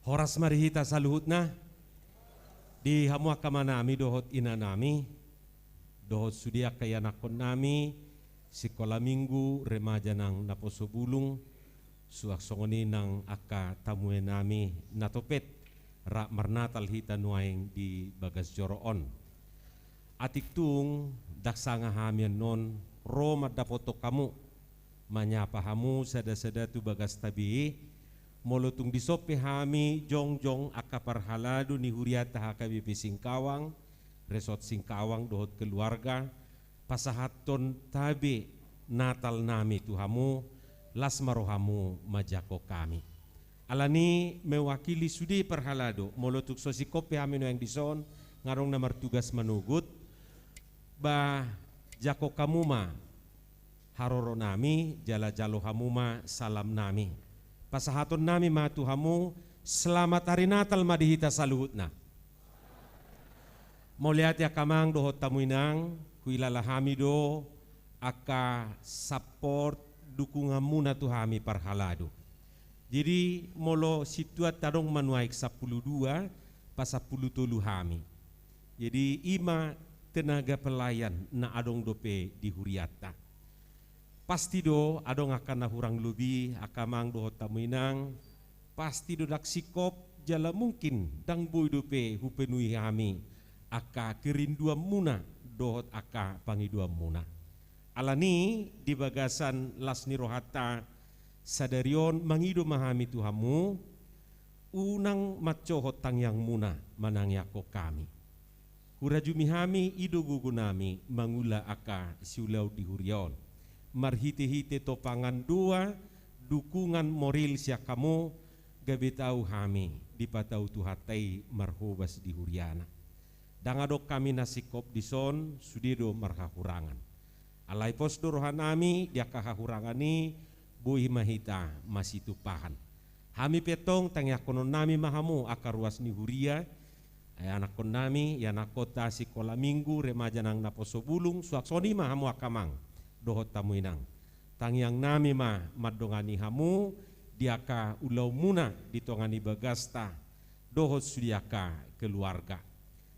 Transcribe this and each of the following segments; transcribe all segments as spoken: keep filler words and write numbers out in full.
Horas ma di hita saluhutna, di hamu angka amanami dohot inanami, dohot sude angka ianakkonnami, sikola minggu, remaja nang naposo bulung, suang songon i nang angka tamuenami na topet, rap marnatal hita nuaeng di bagas joro on. Atik tung, ndang sanga hami annon, ro mandapothon hamu, manyapa hamu sada-sada tu bagasta be, molo tung dison pe hami jongjong angka parhalado ni hurianta H K B P Singkawang, Resort Singkawang dohot keluarga, pasahathon tabe Natalnami tu hamu, las ma rohamu manjangkon hami. Alani mewakili sude parhalado, molo tung so singkop pe hami nuaeng dison, nga adong na martugas manogot, ba jangkon hamu ma haroronami, jala jalo hamu ma salamnami. Pasahatonnami ma tu hamu, selamat hari Natal ma di hita saluhutna. Mauliate angka amang dohot hamu inang, huilala hami do angka support dukunganmuna tu hami parhalado. Jadi, molo situan adong ma nuaeng sampulu dua, pasampulu tolu hami. Jadi, i ma tenaga pelayan na adong dope di hurianta. Pasti do, adong angka na hurang lobi, angka amang dohot hamu inang, pasti do ndang singkop, jala mungkin ndang boi dope hupenuhi hami angka kerinduanmuna dohot angka pangidoanmuna. Alani di bagasan las ni rohanta sadari on mangido ma hami tu hamu, unang mansohot tangiangmuna manangiangkon hami. Hurajumi hami i do gogonami mangula angka siulaon di huria on. Marhite-hite topangan doa, dukungan moral sian hamu, gabe tau hami dipatau Tuhanta i marhobas di huriana. Ndang adong hami na singkop dison, sude do marhahurangan. Alai pos do rohanami di angka hahurangan i, boi ma hita masitumpahan. Hami pe antong tangiangkononnami ma hamu angka ruas ni huria, ianakkonnami, ianakkonta sikola minggu, remaja nang naposo bulung, suang songon i ma hamu angka amang dohot hamu inang. Tangiangnami ma mandongani hamu di angka ulaonmuna di tonga ni bagasta, dohot sude angka keluarga.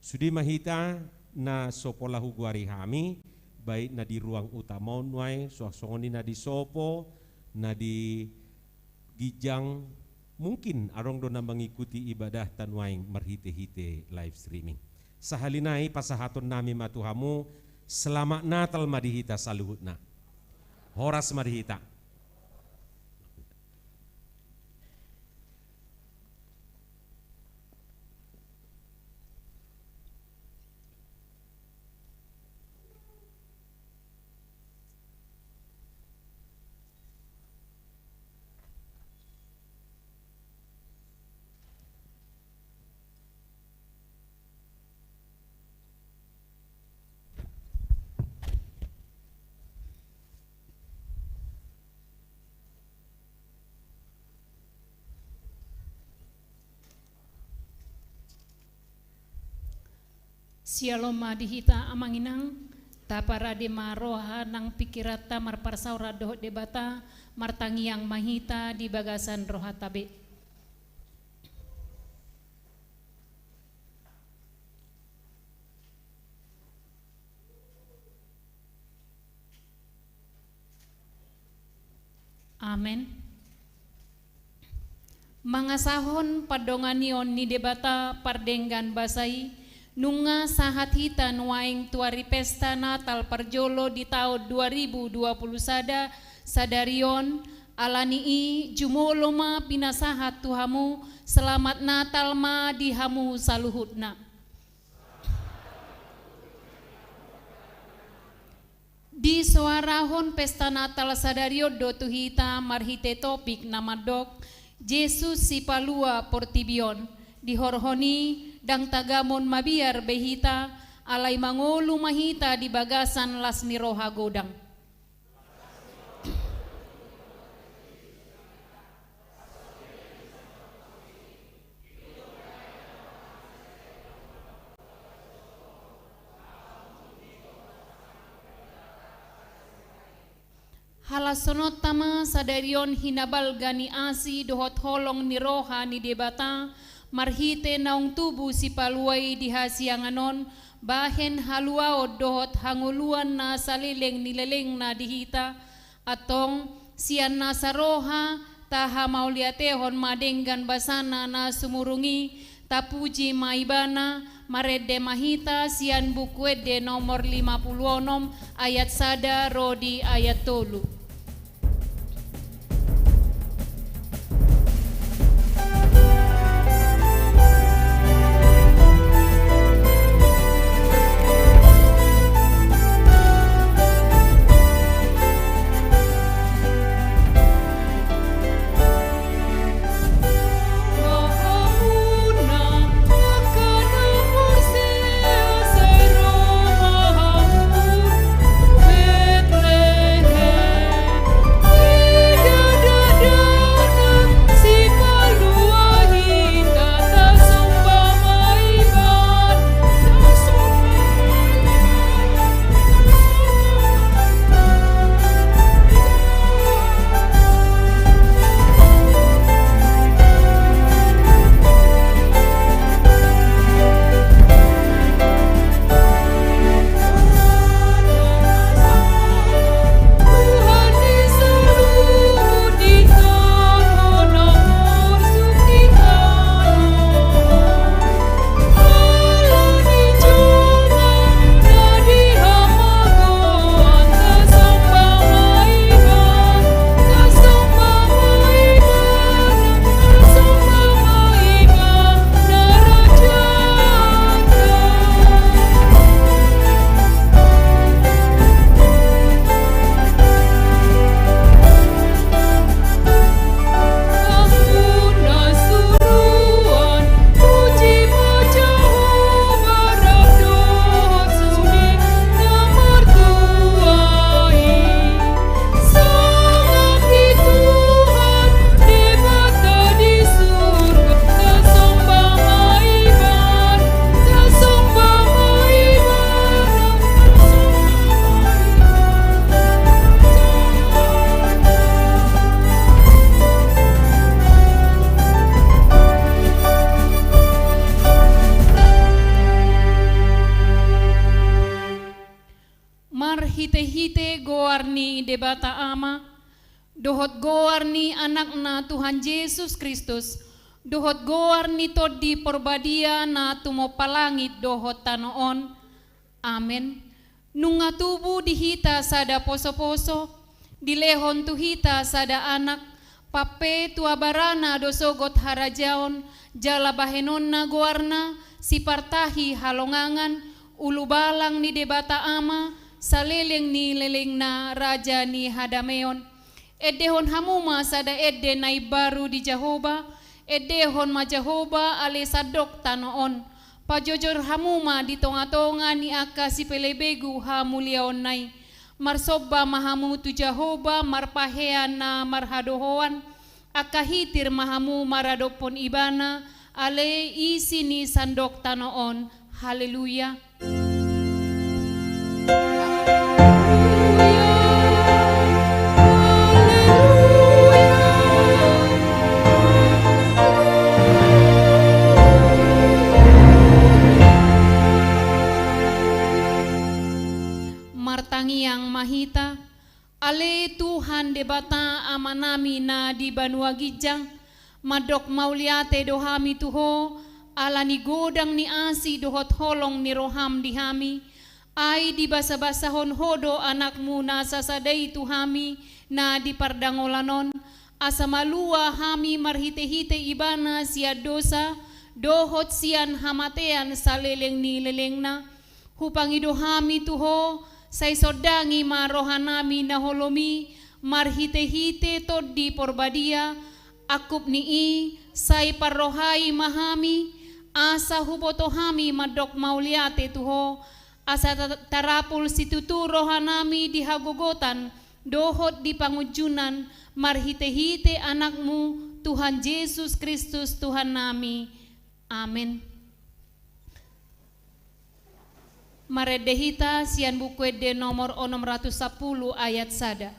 Sude ma hita na so pola hugoari hami, baik na di ruang utama on nuaeng, suang songon i na di sopo, na di ginjang, mungkin adong do na mangikuti ibadahta nuaeng marhite-hite live streaming. Sahali nai pasahatonnami ma tu hamu, selamat Natal ma di hita saluhutna. Horas ma di hita. Syalom ma di hita amang inang, taparade ma roha nang pingkiranta marparsaoran dohot Debata, martangiang ma hita di bagasan rohanta be. Amen. Mangasahon pandonganion ni Debata pardenggan basa i, nunga sahat hita nuaeng tu ari pesta Natal parjolo di taon dua ribu dua puluh sada, sadari on, alani i jumolo ma pinasahat tu hamu, selamat Natal ma di hamu saluhutna. Disoarahon pesta Natal sadari on do tu hita marhite topik na mandok, Jesus Sipalua Portibi on. Dihorhon i, ndang tagamon mabiar be hita, alai mangolu ma hita di bagasan las ni roha godang. Pahalashononta ma sadari on hinabalga ni asi dohot holong ni roha ni Debata, marhite naung tubu Sipalua i di hasiangan on, bahen haluaon dohot hangoluan na saleleng ni lelengna di hita, antong sian nasa roha tahamauliatehon ma denggan basana na sumurung i, tapuji ma Ibana, marende ma hita sian Buku Ende nomor lima pulu onom ayat sada ro di ayat tolu. Marhitehite goar ni Debata Ama, dohot goar ni Anakna Tuhan Jesus Kristus, dohot goar ni Tondi Porbadia na tumompa langit dohot tano on. Amen. Nunga tubu di hita sada posoposo, dilehon tu hita sada anak, pampe tu abarana do sogot harajaon, jala bahenonna goarna, Sipartahi Halongangan, Ulubalang ni Debata Ama, saleleng ni lelengna, Raja ni Hadameon. Endehon hamu ma sada ende na imbaru di Jahowa, endehon ma Jahowa ale sandok tano on. Pajojor hamu ma di tongatonga ni angka sipelebegu hamuliaonna i. Marsomba ma hamu tu Jahowa marpahean na marhadohoan, angka hitir ma hamu maradophon Ibana, ale isi ni sandok tano on. Haleluya. Martangiang ma hita. Ale Tuhan Debata Amanami na di banua ginjang, mandok mauliate do hami tu Ho, ala ni godang ni asi dohot holong ni roham di hami, ai dibasabasahon Ho do Anakmu na sasada i tu hami na di pardangolan on, asa malua hami marhitehite Ibana sian dosa, dohot sian hamatean saleleng ni lelengna. Hupangido hami tu Ho, sai sondangi ma rohanami na holom i, marhitehite Tondi Porbadia, angkup ni i, sai parrohai ma hami, asa huboto hami mandok mauliate tu Ho, asa ta-, tarapul situtu rohanami di hagogotan, dohot di pangunjunan, marhitehite Anakmu, Tuhan Jesus Kristus, Tuhannami. Amen. Marende hita sian Buku Ende nomor onom ratus sampulu ayat sada.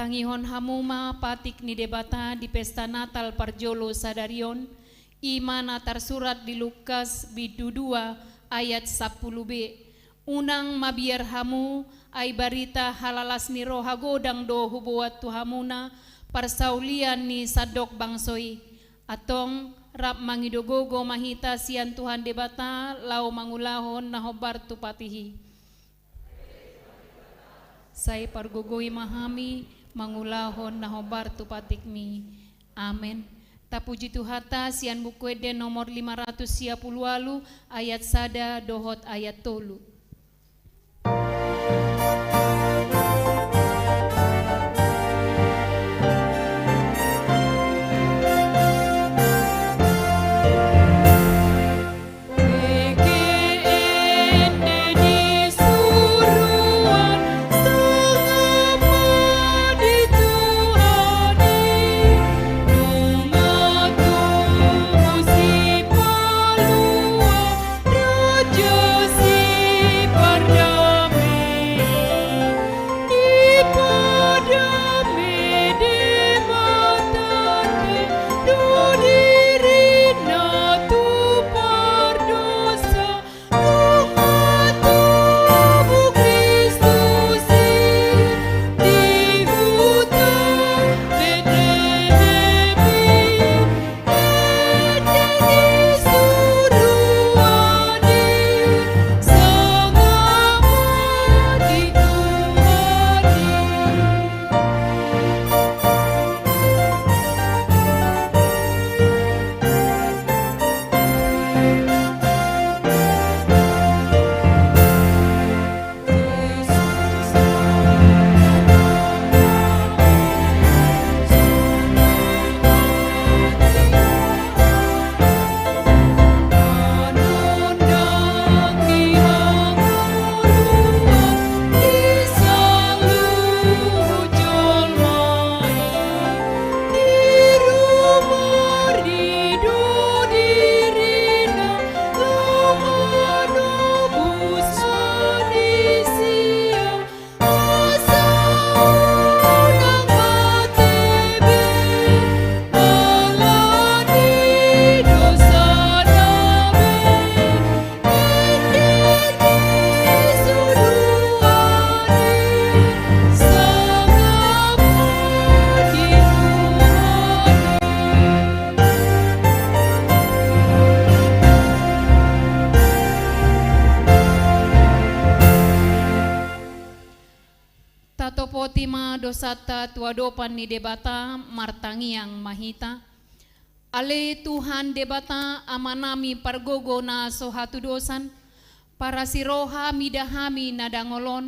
Tangihon hamu ma patik ni Debata di pesta Natal parjolo sadari on, i ma na tarsurat di Lukas bindu dua ayat sampulu B. Unang mabiar hamu, ai barita halalas ni roha godang do huboan tu hamuna parsaulian ni sandok bangso i. Antong, rap mangido gogo ma hita sian Tuhan Debata laho mangulahon na hombar tu patik i. Sai pargogoi ma hami mangulahon na hombar tu patikmi. Amen. Tapuji Tuhanta sian Buku Ende nomor lima ratus sia pulu ualu, ayat sada dohot ayat tolu. Tatopoti ma dosanta tu adopan ni Debata, martangiang ma hita. Ale Tuhan Debata, Amanami pargogo na so hatudosan, parasi roha mida hami na dangol on,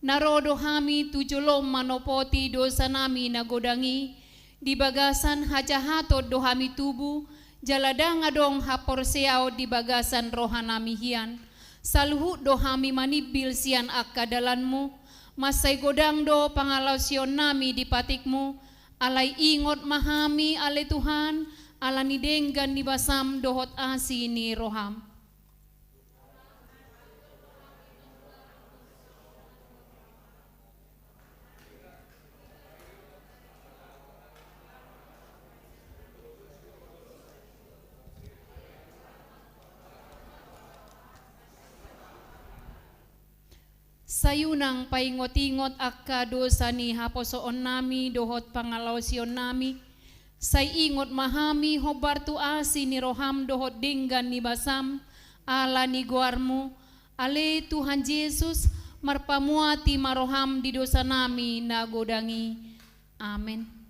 na ro do hami tu jolom manopoti dosanami na godang i, di bagasan hajahaton do hami tubu, jala ndang adong haporseaon di bagasan rohanami hian. Saluhut do hami manimbil sian angka dalanmu, mansai godang do pangalaosionnami di patikmu, alai ingot ma hami ale Tuhan, ala ni denggan ni basam dohot asi ni roham. Sai unang paingot-ingot angka dosa ni haposoonnami dohot pangalaosionnami. Sai ingot ma hami hombar tu asi ni roham dohot denggan ni basam, ala ni goarmu, ale Tuhan Jesus, marpamuati ma roham di dosanami na godang i. Amen.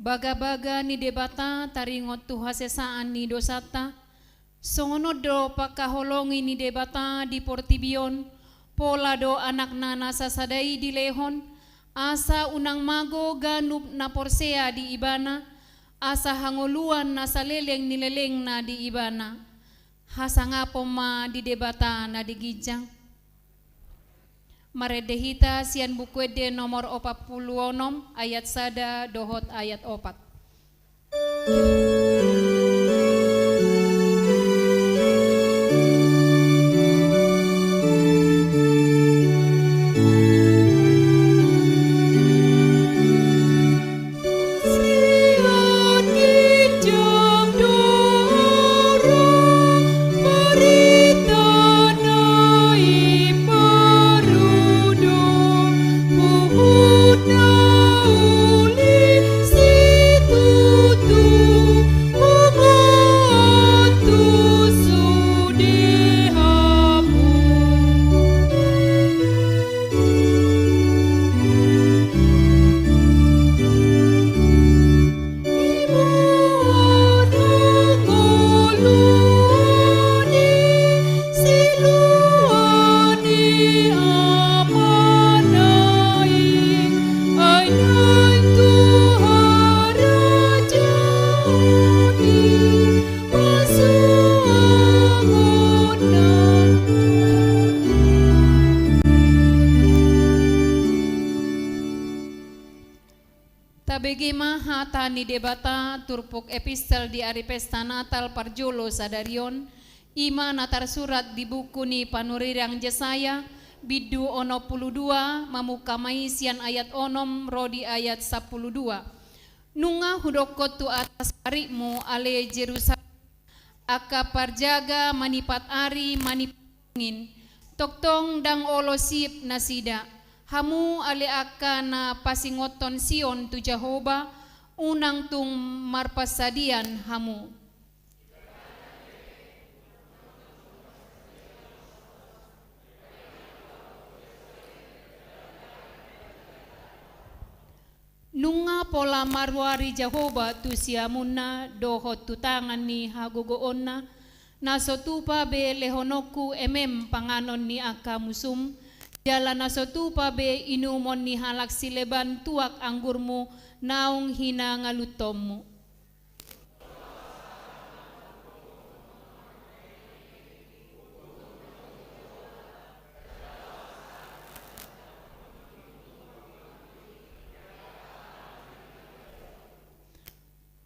Bagabaga ni Debata taringot tu hasesaan ni dosanta, songon on do pangkaholongi ni Debata di portibi on, pola do Anakna na sasada i dilehon, asa unang mago ganup na porsea di Ibana, asa hangoluan na saleleng ni lelengna di Ibana. Hasangapon ma di Debata na di ginjang. Marende hita sian Buku Ende nomor opat pulu onom, ayat sada dohot ayat opat. Tabege ma hata ni Debata turpuk epistel di ari pesta Natal parjolo sadari on, i ma na tarsurat di buku ni panurirang Jesaya, bindu onom pulu dua, mamungka ma i sian ayat onom ro di ayat sampulu dua. Nunga hudokkon tu atas paritmu, ale Jerusalem, angka parjaga manipat ari manipat angin, tongtong ndang olo sip nasida. Hamu ale angka na pasingothon Sion tu Jahowa, unang tung marpansadian hamu. Nunga pola maruari Jahowa tu siamunna dohot tu tangan ni hagogoonna, na so tupa be lehononku emem panganon ni angka musum, jala na so tupa be inumon ni halak sileban tuak anggurmu naung hinangaluthonmu.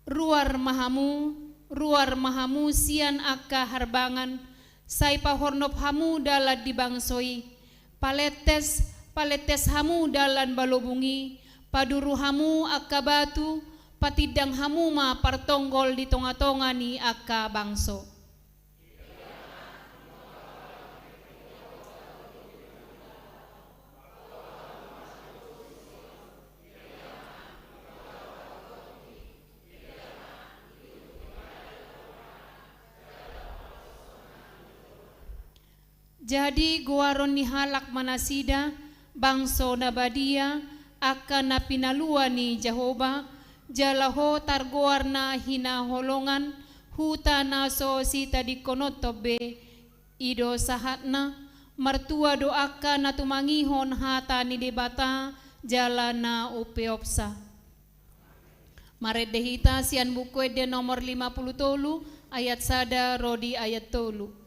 Ruar ma hamu, ruar ma hamu sian angka harbangan, sai pahornop hamu dalan di bangso i. Palentes, palentes hamu dalan balobung i, paduru hamu angka batu, patindang hamu ma partonggol di tongatonga ni angka bangso. Jadi goaron ni halak ma nasida, bangso na badia, angka na pinalua ni Jahowa, jala ho targoar na hinaholongan, huta na so sitadingkonon be. I do sahatna, martua do angka na tumangihon hata ni Debata, jala na umpeopsa. Marende hita sian Buku Ende nomor lima pulu tolu, ayat sada ro di ayat tolu.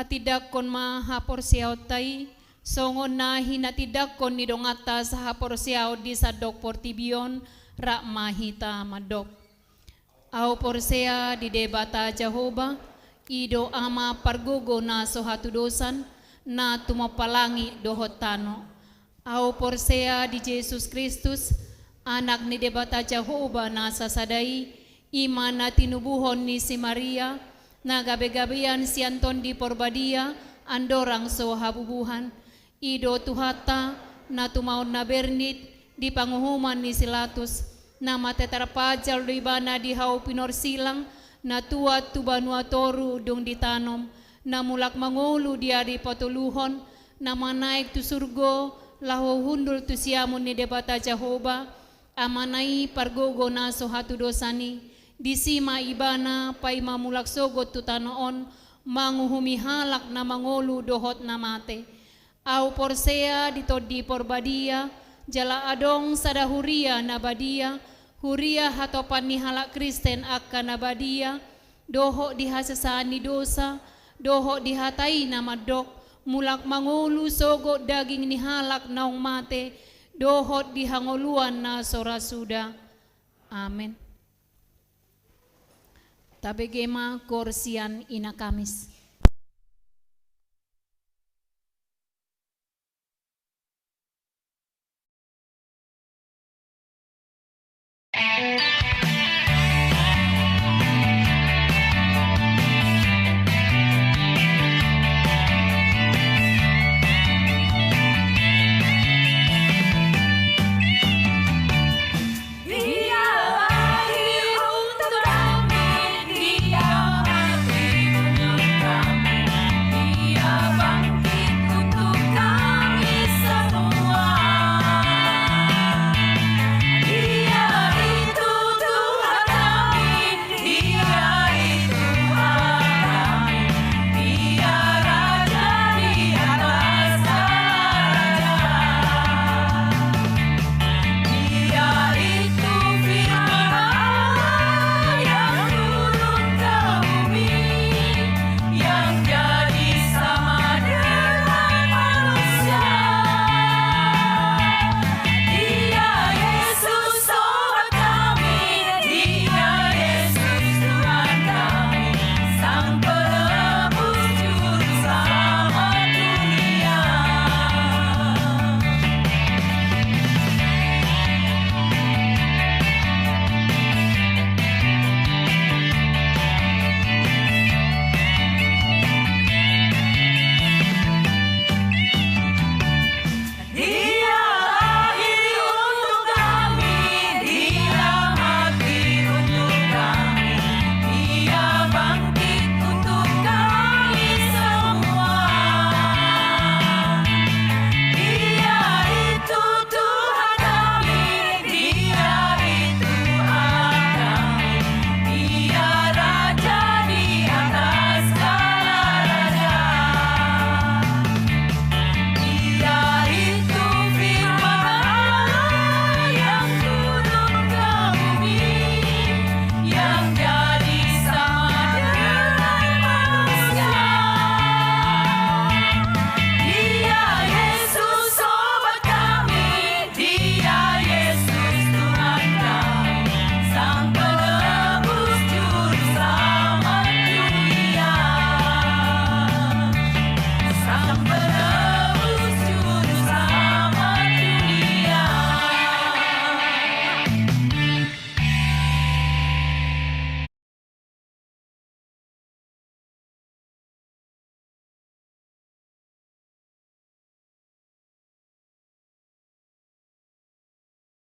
Tindanghon ma haporseaonta i, songon na hinatindanghon ni donganta sahaporseaon di sandok portibi on, rap ma hita mandok. Ahu porsea di Debata Jahowa, i do Ama pargogo na so hatudosan, na tumompa langit dohot tano. Ahu porsea di Jesus Kristus, Anak ni Debata Jahowa na sasada i, i ma na tinubuhon ni si Maria, na gabegabean sian Tondi Porbadia, andorang so habubuhan. I do Tuhanta, na tumaon na bernit di panguhuman ni si Latus, na mate tarpajal do Ibana di hau pinorsilang, na tuat tu banua toru dung ditanom, na mulak mangolu di ari patoluhon, na manaek tu surgo, laho hundul tu siamun ni Debata Jahowa, Amana i pargogo na so hatudosan i, disi ma Ibana paima mulak sogot tu tano on, manguhumi halak na mangolu dohot na mate. Ahu porsea di Tondi Porbadia, jala adong sada huria na badia, huria hatopan ni halak Kristen angka na badia, dohot di hasesaan ni dosa, dohot di hata i na mandok, mulak mangolu sogot daging ni halak naung mate, dohot di hangoluan na so ra suda. Amen. Tabege ma koor sian Ina Kamis.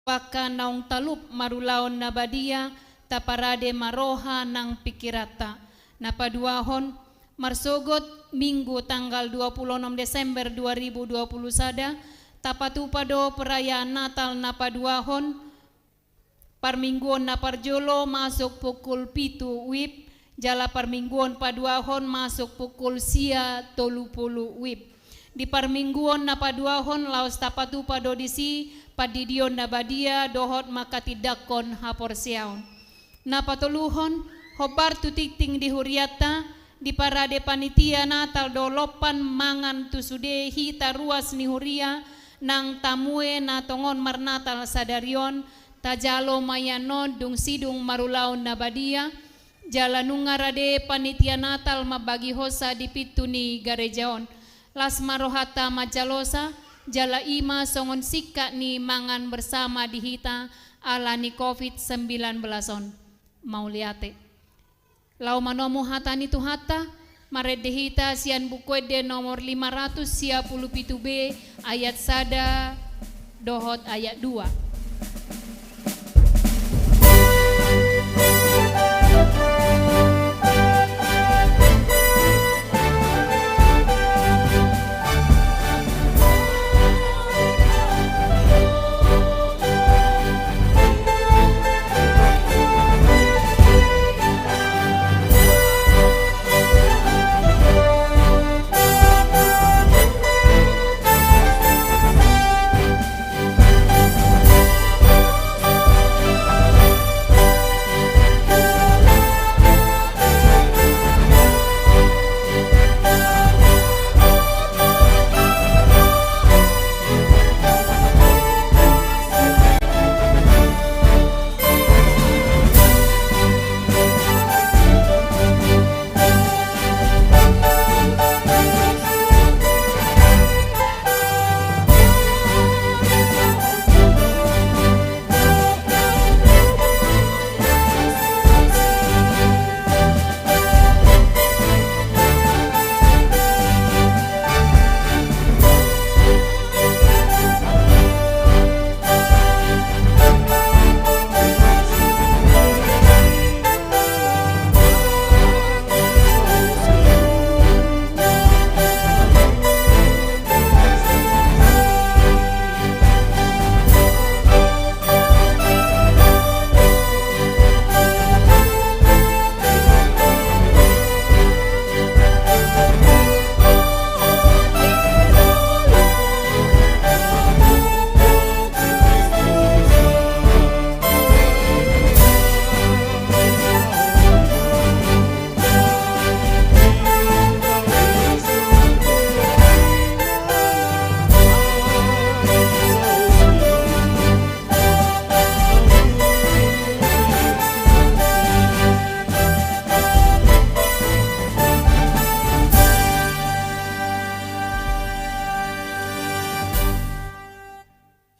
Angka naung talup marulaon na badia, taparade ma roha nang pingkiranta. Na paduahon, marsogot Minggu tanggal dua puluh enam Desember dua ribu dua puluh sada, tapatupa do perayaan Natal na paduahon, parmingguon na parjolo masuk pukul pitu wib, jala parmingguon paduahon masuk pukul sia tolu pulu wib. Di parmingguon na paduahon laos tapatupa do disi pandidion na badia dohot manghatindanghon haporseaon. Na patoluhon, hombar tu tingting di hurianta, Diparade panitia Natal do lompan mangan tu sude hita ruas ni huria nang tamue na tongon marnatal sadari on, tajalo ma i annon dung sidung marulaon na badia, jala nunga rade panitia Natal mambagihonsa di pintu ni gareja on. Las ma rohanta manjalosa, jala i ma songon singkat ni mangan bersama di hita ala ni covid sembilan belas on. Mauliate. Laho manomu hata ni Tuhanta, marende hita sian Buku Ende nomor lima ratus sia pulu pitu B, ayat sada dohot ayat dua.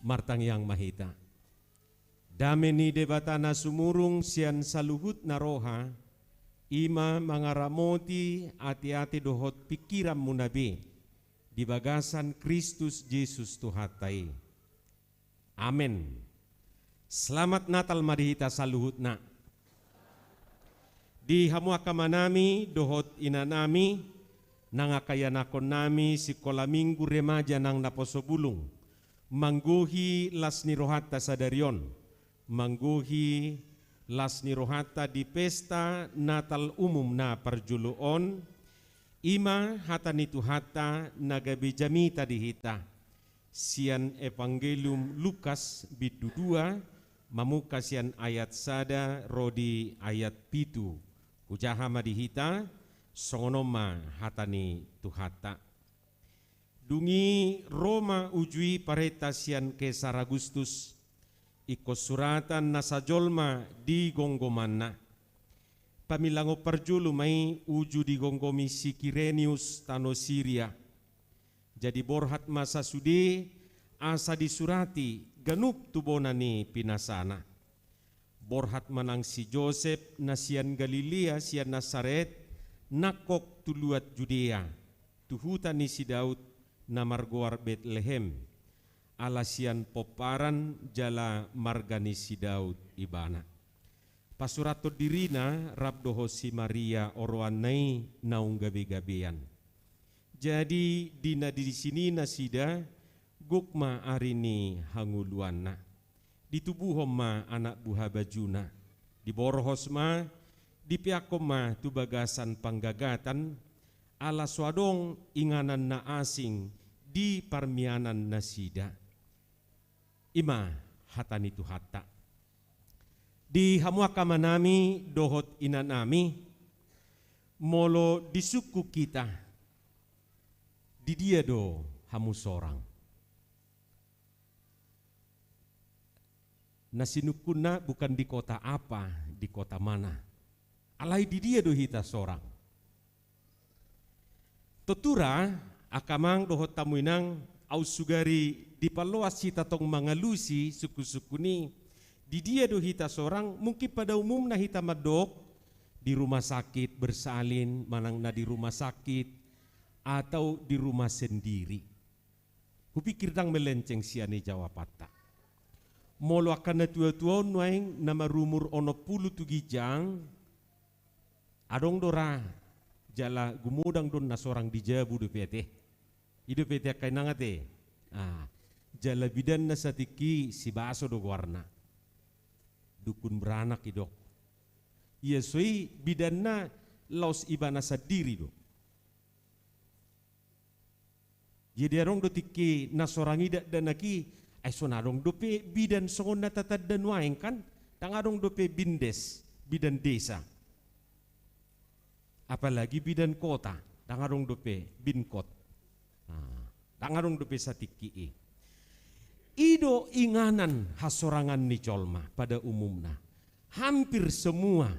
Martangiang ma hita. Dame ni Debata na sumurung sian saluhutna roha, i ma mangaramoti ateate dohot pingkiranmuna be di bagasan Kristus Jesus Tuhanta i. Amen. Selamat Natal ma di hita saluhutna. Di hamu angka amanami dohot inanami, nang angka ianakkonnami sikola minggu remaja nang naposo bulung, manggohi las ni rohanta sadari on, manggohi las ni rohanta di pesta Natal umum na parjolo on, i ma hata ni Tuhanta na gabe jamita di hita. Sian Evangelium Lukas bindu dua, mamungka sian ayat sada ro di ayat pitu. Hujaha ma di hita, songon on ma hata ni Tuhanta. Dung i ro ma uju i parenta sian Kesar Agustus, ingkon suratan nasa jolma di gomgomanna. Paminlangon parjolo ma i uju digomgomi si Kirenius tano Siria. Jadi borhat ma sasude asa disurati ganup tu bona ni pinasana. Borhat ma nang si Josep na sian Galilea sian Nasaret, nangkok tu luat Judea, tu huta ni si Daud na margoar Betlehem, ala sian pomparan jala marga ni si Daud ibana. Pasurathon dirina rap dohot si Maria oroanna i naung gabegabean. Jadi di na disi ni nasida, gok ma ari ni hangoluanna. Ditubuhon ma anak buha bajuna. Diborhos ma, dipeakkon ma tu bagasan panggagatan, ala so adong inganan na asing di parmianan nasida. I ma hata ni Tuhanta. Di hamu angka amanami dohot inanami, Molo disungkun hita, di dia do hamu sorang? Na sinungkunna bukan di kota apa, di kota mana. Alai di dia do hita sorang? Tontu ra, angka amang dohot hamu inang, aut sugari dipaloas hita tong mangalusi sungkun-sungkun i, di dia do hita sorang, mungkin pada umumna hita mandok, di rumah sakit bersalin, manang na di rumah sakit, atau di rumah sendiri. Hupikir ndang melenceng sian i jawabanta. Molo angka na tua-tua on nuaeng na marumur onom pulu tu ginjang, adong do ra jala gumodang do on na sorang di jabu dope ate. I dope ate angka inang ate. Ah, jala bidanna satingki i Sibaso do goarna. Dukun beranak idok. Ia so i bidanna laos ibana sandiri do. Jadi adong do tingki na sorang i dakdanak i, ai so na adong dope bidan songon na tatanda nuaeng kan, ndang adong dope bindes, bidan desa. Apalagi bidan kota, ndang adong dope binkot. Nah, ndang adong dope satingki i. I do inganan hasorangan ni jolma pada umumna. Hampir semua,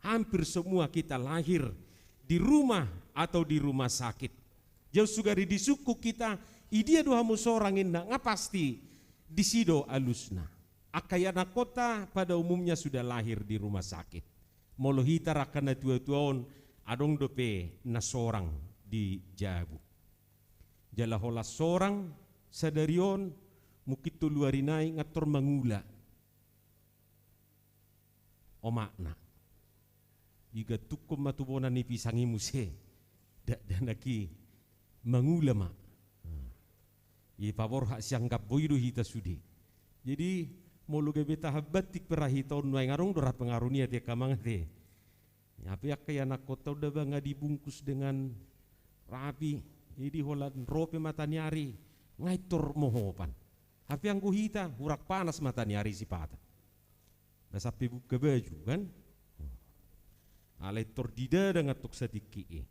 hampir semua kita lahir di rumah atau di rumah sakit. Jau sugari disungkun hita, i dia do hamu sorang inna, nga pasti disi do alusna. Angka ianakkonta pada umumnya sudah lahir di rumah sakit. Molo hita ra angka na tua-tua on, adong dope na sorang di jabu. Jala holan sorang sadari on, mungkin tolu ari nai nga tor mangula omakna. Igantunghon ma tu bona ni pisang i muse. Dakdanak i mangula ma. Nah. Ipaborhat sian gambo i do hita sude. Jadi, molo gabe tahan banting pe ra hita on nuaeng, adong do ra pengaruh ni ate angka amang ate. Hape angka ianakkonta on da ba nga dibungkus dengan rapi. Jadi holan ro pe mataniari, nga i tor mohopan. Hape anggo hita, hurang panas mataniari sipata. Ba sampe buka baju, kan? Alai tor didadang antong satingki i.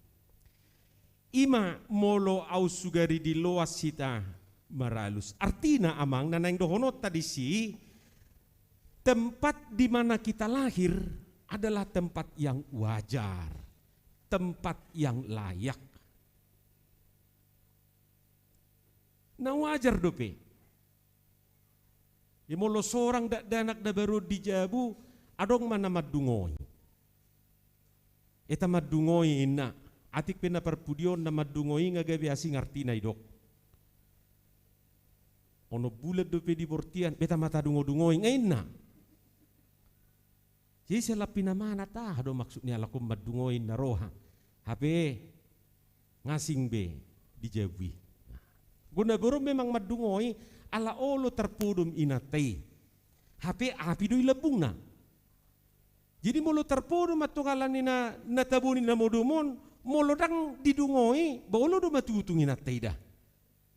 I ma molo aut sugari diloas hita maralus. Artina amang, na naeng dohononta disi, tempat di mana kita lahir adalah tempat yang wajar, tempat yang layak. Na wajar dope. Ia molo sorang dakdanak na baru on di jabu, adong ma na mandungoi. Eta mandungoi inna, atik pe na parpudi on na mandungoi nga gabe asing artina idok. Onom bulan dope di bortian, beta ma tadungo-dungoi nga inna. Jadi sai lam pinamanat aha do maksud ni halak on mandungoi inna roha. Hape nga asing be di jabu i. Anggo na baru on memang mandungoi ala olo tarpodom inanta i. Hape api do i lambungna. Jadi molo tarpodom antong ala ni na, na tabo ni na modom on, molo ndang didungoi, ba olo do matutung inanta i da.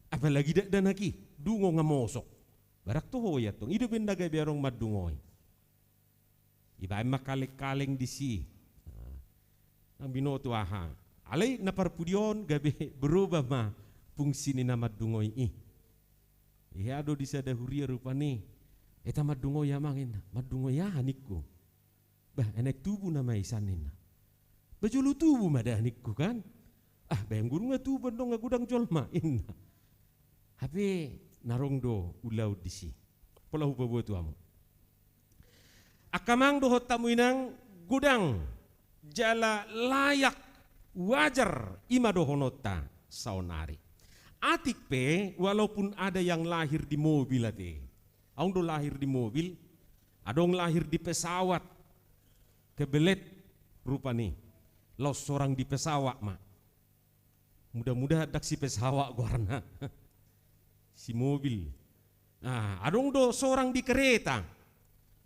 Apalagi dakdanak i, dungo nga mosok. Barang toho i antong, i do umbahen na gabe adong mandungoi. Ibaen ma kaleng-kaleng disi. Nah, nang binoto aha. Alai na parpudi on gabe berubah ma fungsi ni na mandungoi i. Ia do di sada huria rupani. Eta mandungoi amang inna. Mandungoi aha ningku? Bah, ai naeng tubu nama i san inna. Bah, jolo tubu ma da ningku kan? Ah, bah, anggo dung nga tubu annon nga godang jolma inna. Hape na adong do ulaon disi. Pola hupaboa tu hamu. Angka amang dohot hamu inang, godang jala layak, wajar, i ma dohononta saonari. Atik pe, walaupun ada yang lahir di mobil ate. Adong do lahir di mobil, adong lahir di pesawat. Kebelet rupani. Laos sorang di pesawat ma. Mudah-mudahan ndang si pesawat goarna. Si mobil. Nah, adong do sorang di kereta.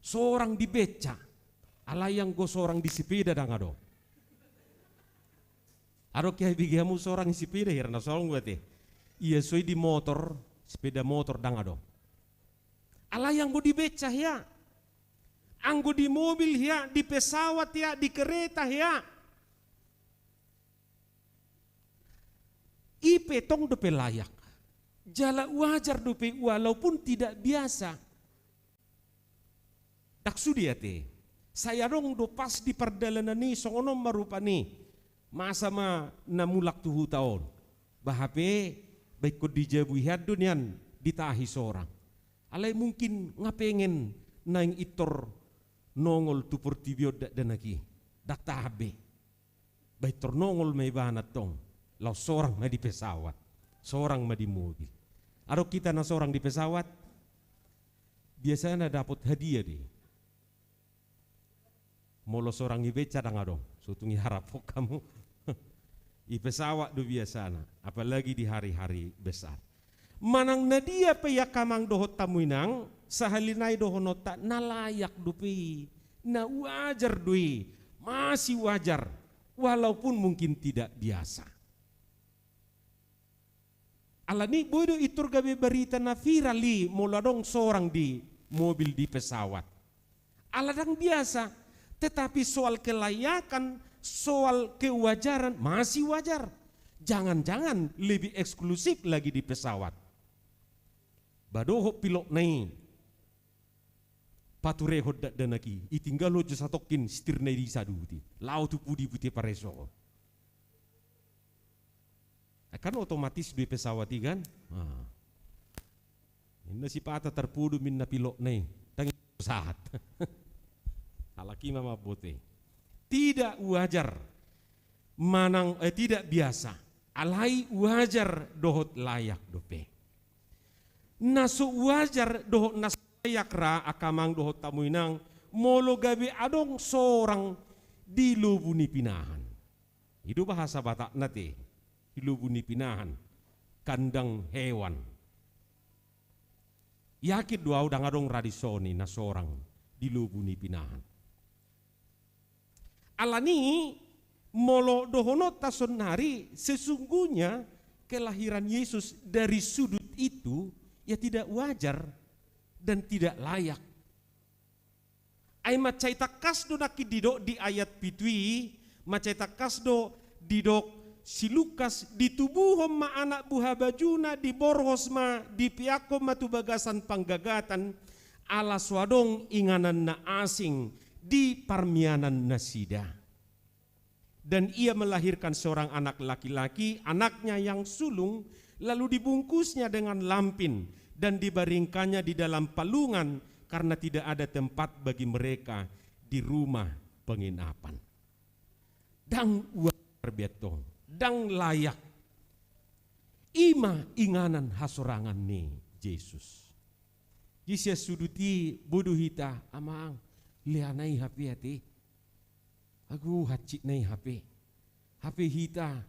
Sorang di beca. Alai anggo sorang di sepeda ndang adong. Adong hea bege hamu sorang di sepeda hira na sorang buat e. Ia so i di motor, sepeda motor ndang adong. Alai anggo di beca hea. Anggo di mobil hea, di pesawat hea, di kereta hea. I pe tong dope layak. Jala wajar dope walaupun tidak biasa. Ndang sude ate. Sai adong do pas di pardalanan i songon on ma rupani. Masa ma na mulak tu huta on. Ba hape, ba ingkon di jabu i hian do nian ditahi sorang. Alai mungkin nga pengen naeng intor nongol tu portibi on dakdanak i. Ndang tahan be. Ba intor nongol ma ibana tong. Laos sorang ma di pesawat. Sorang ma di mobil. Adong hita na sorang di pesawat. Biasana dapot hadiah do i. Molo sorang i beca ndang adong, so tung iharap ho hamu. I pesawat do biasana, apalagi di hari-hari besar. Manang na dia pe i angka amang dohot hamu inang, sahali nai dohononta na layak dope i, na wajar do i, masih wajar, walaupun mungkin tidak biasa. Alani boi do intor gabe barita na viral i molo adong sorang di mobil di pesawat. Ala ndang biasa, tetapi soal kelayakan, soal kewajaran masih wajar. Jangan-jangan lebih eksklusif lagi di pesawat. Ba dohot pilotna i paturehon dakdanak i, itinggalhon jo satongkin setirna i di saduti. Laho tu pudi bute pareso. Kan otomatis do i pesawat i kan? Ninna sipata tarpudun ninna pilotna i, ndang i sahat. Halak i ma mamboto i. Tidak wajar manang, eh, tidak biasa. Alai wajar dohot layak dope. Na so wajar dohot na so layak ra angka amang dohot hamu inang, molo gabe adong sorang di lobu ni pinahan. I do bahasa Batakna ate, di lobu ni pinahan, kandang hewan. Yakin do au ndang adong ra dison i na sorang di lobu ni pinahan. Alani molo dohononta saonari, sesungguhnya kelahiran Yesus dari sudut itu ya tidak wajar dan tidak layak. Ai mansai tangkas do nangkin didok di ayat pitu i, mansai tangkas do didok si Lukas, ditubuhon ma anak buha bajuna, diborhos ma, dipeakhon ma tu bagasan panggagatan, ala so adong inganan na asing di parmianan nasida. Dan ia melahirkan seorang anak laki-laki, anaknya yang sulung, lalu dibungkusnya dengan lampin dan dibaringkannya di dalam palungan, karena tidak ada tempat bagi mereka di rumah penginapan. Ndang wajar be antong, ndang layak. I ma inganan hasorangan ni Jesus. Di sian sudut i boi do hita, amang, leana i hape ate. Agu, hansit na i hape. Hape hita,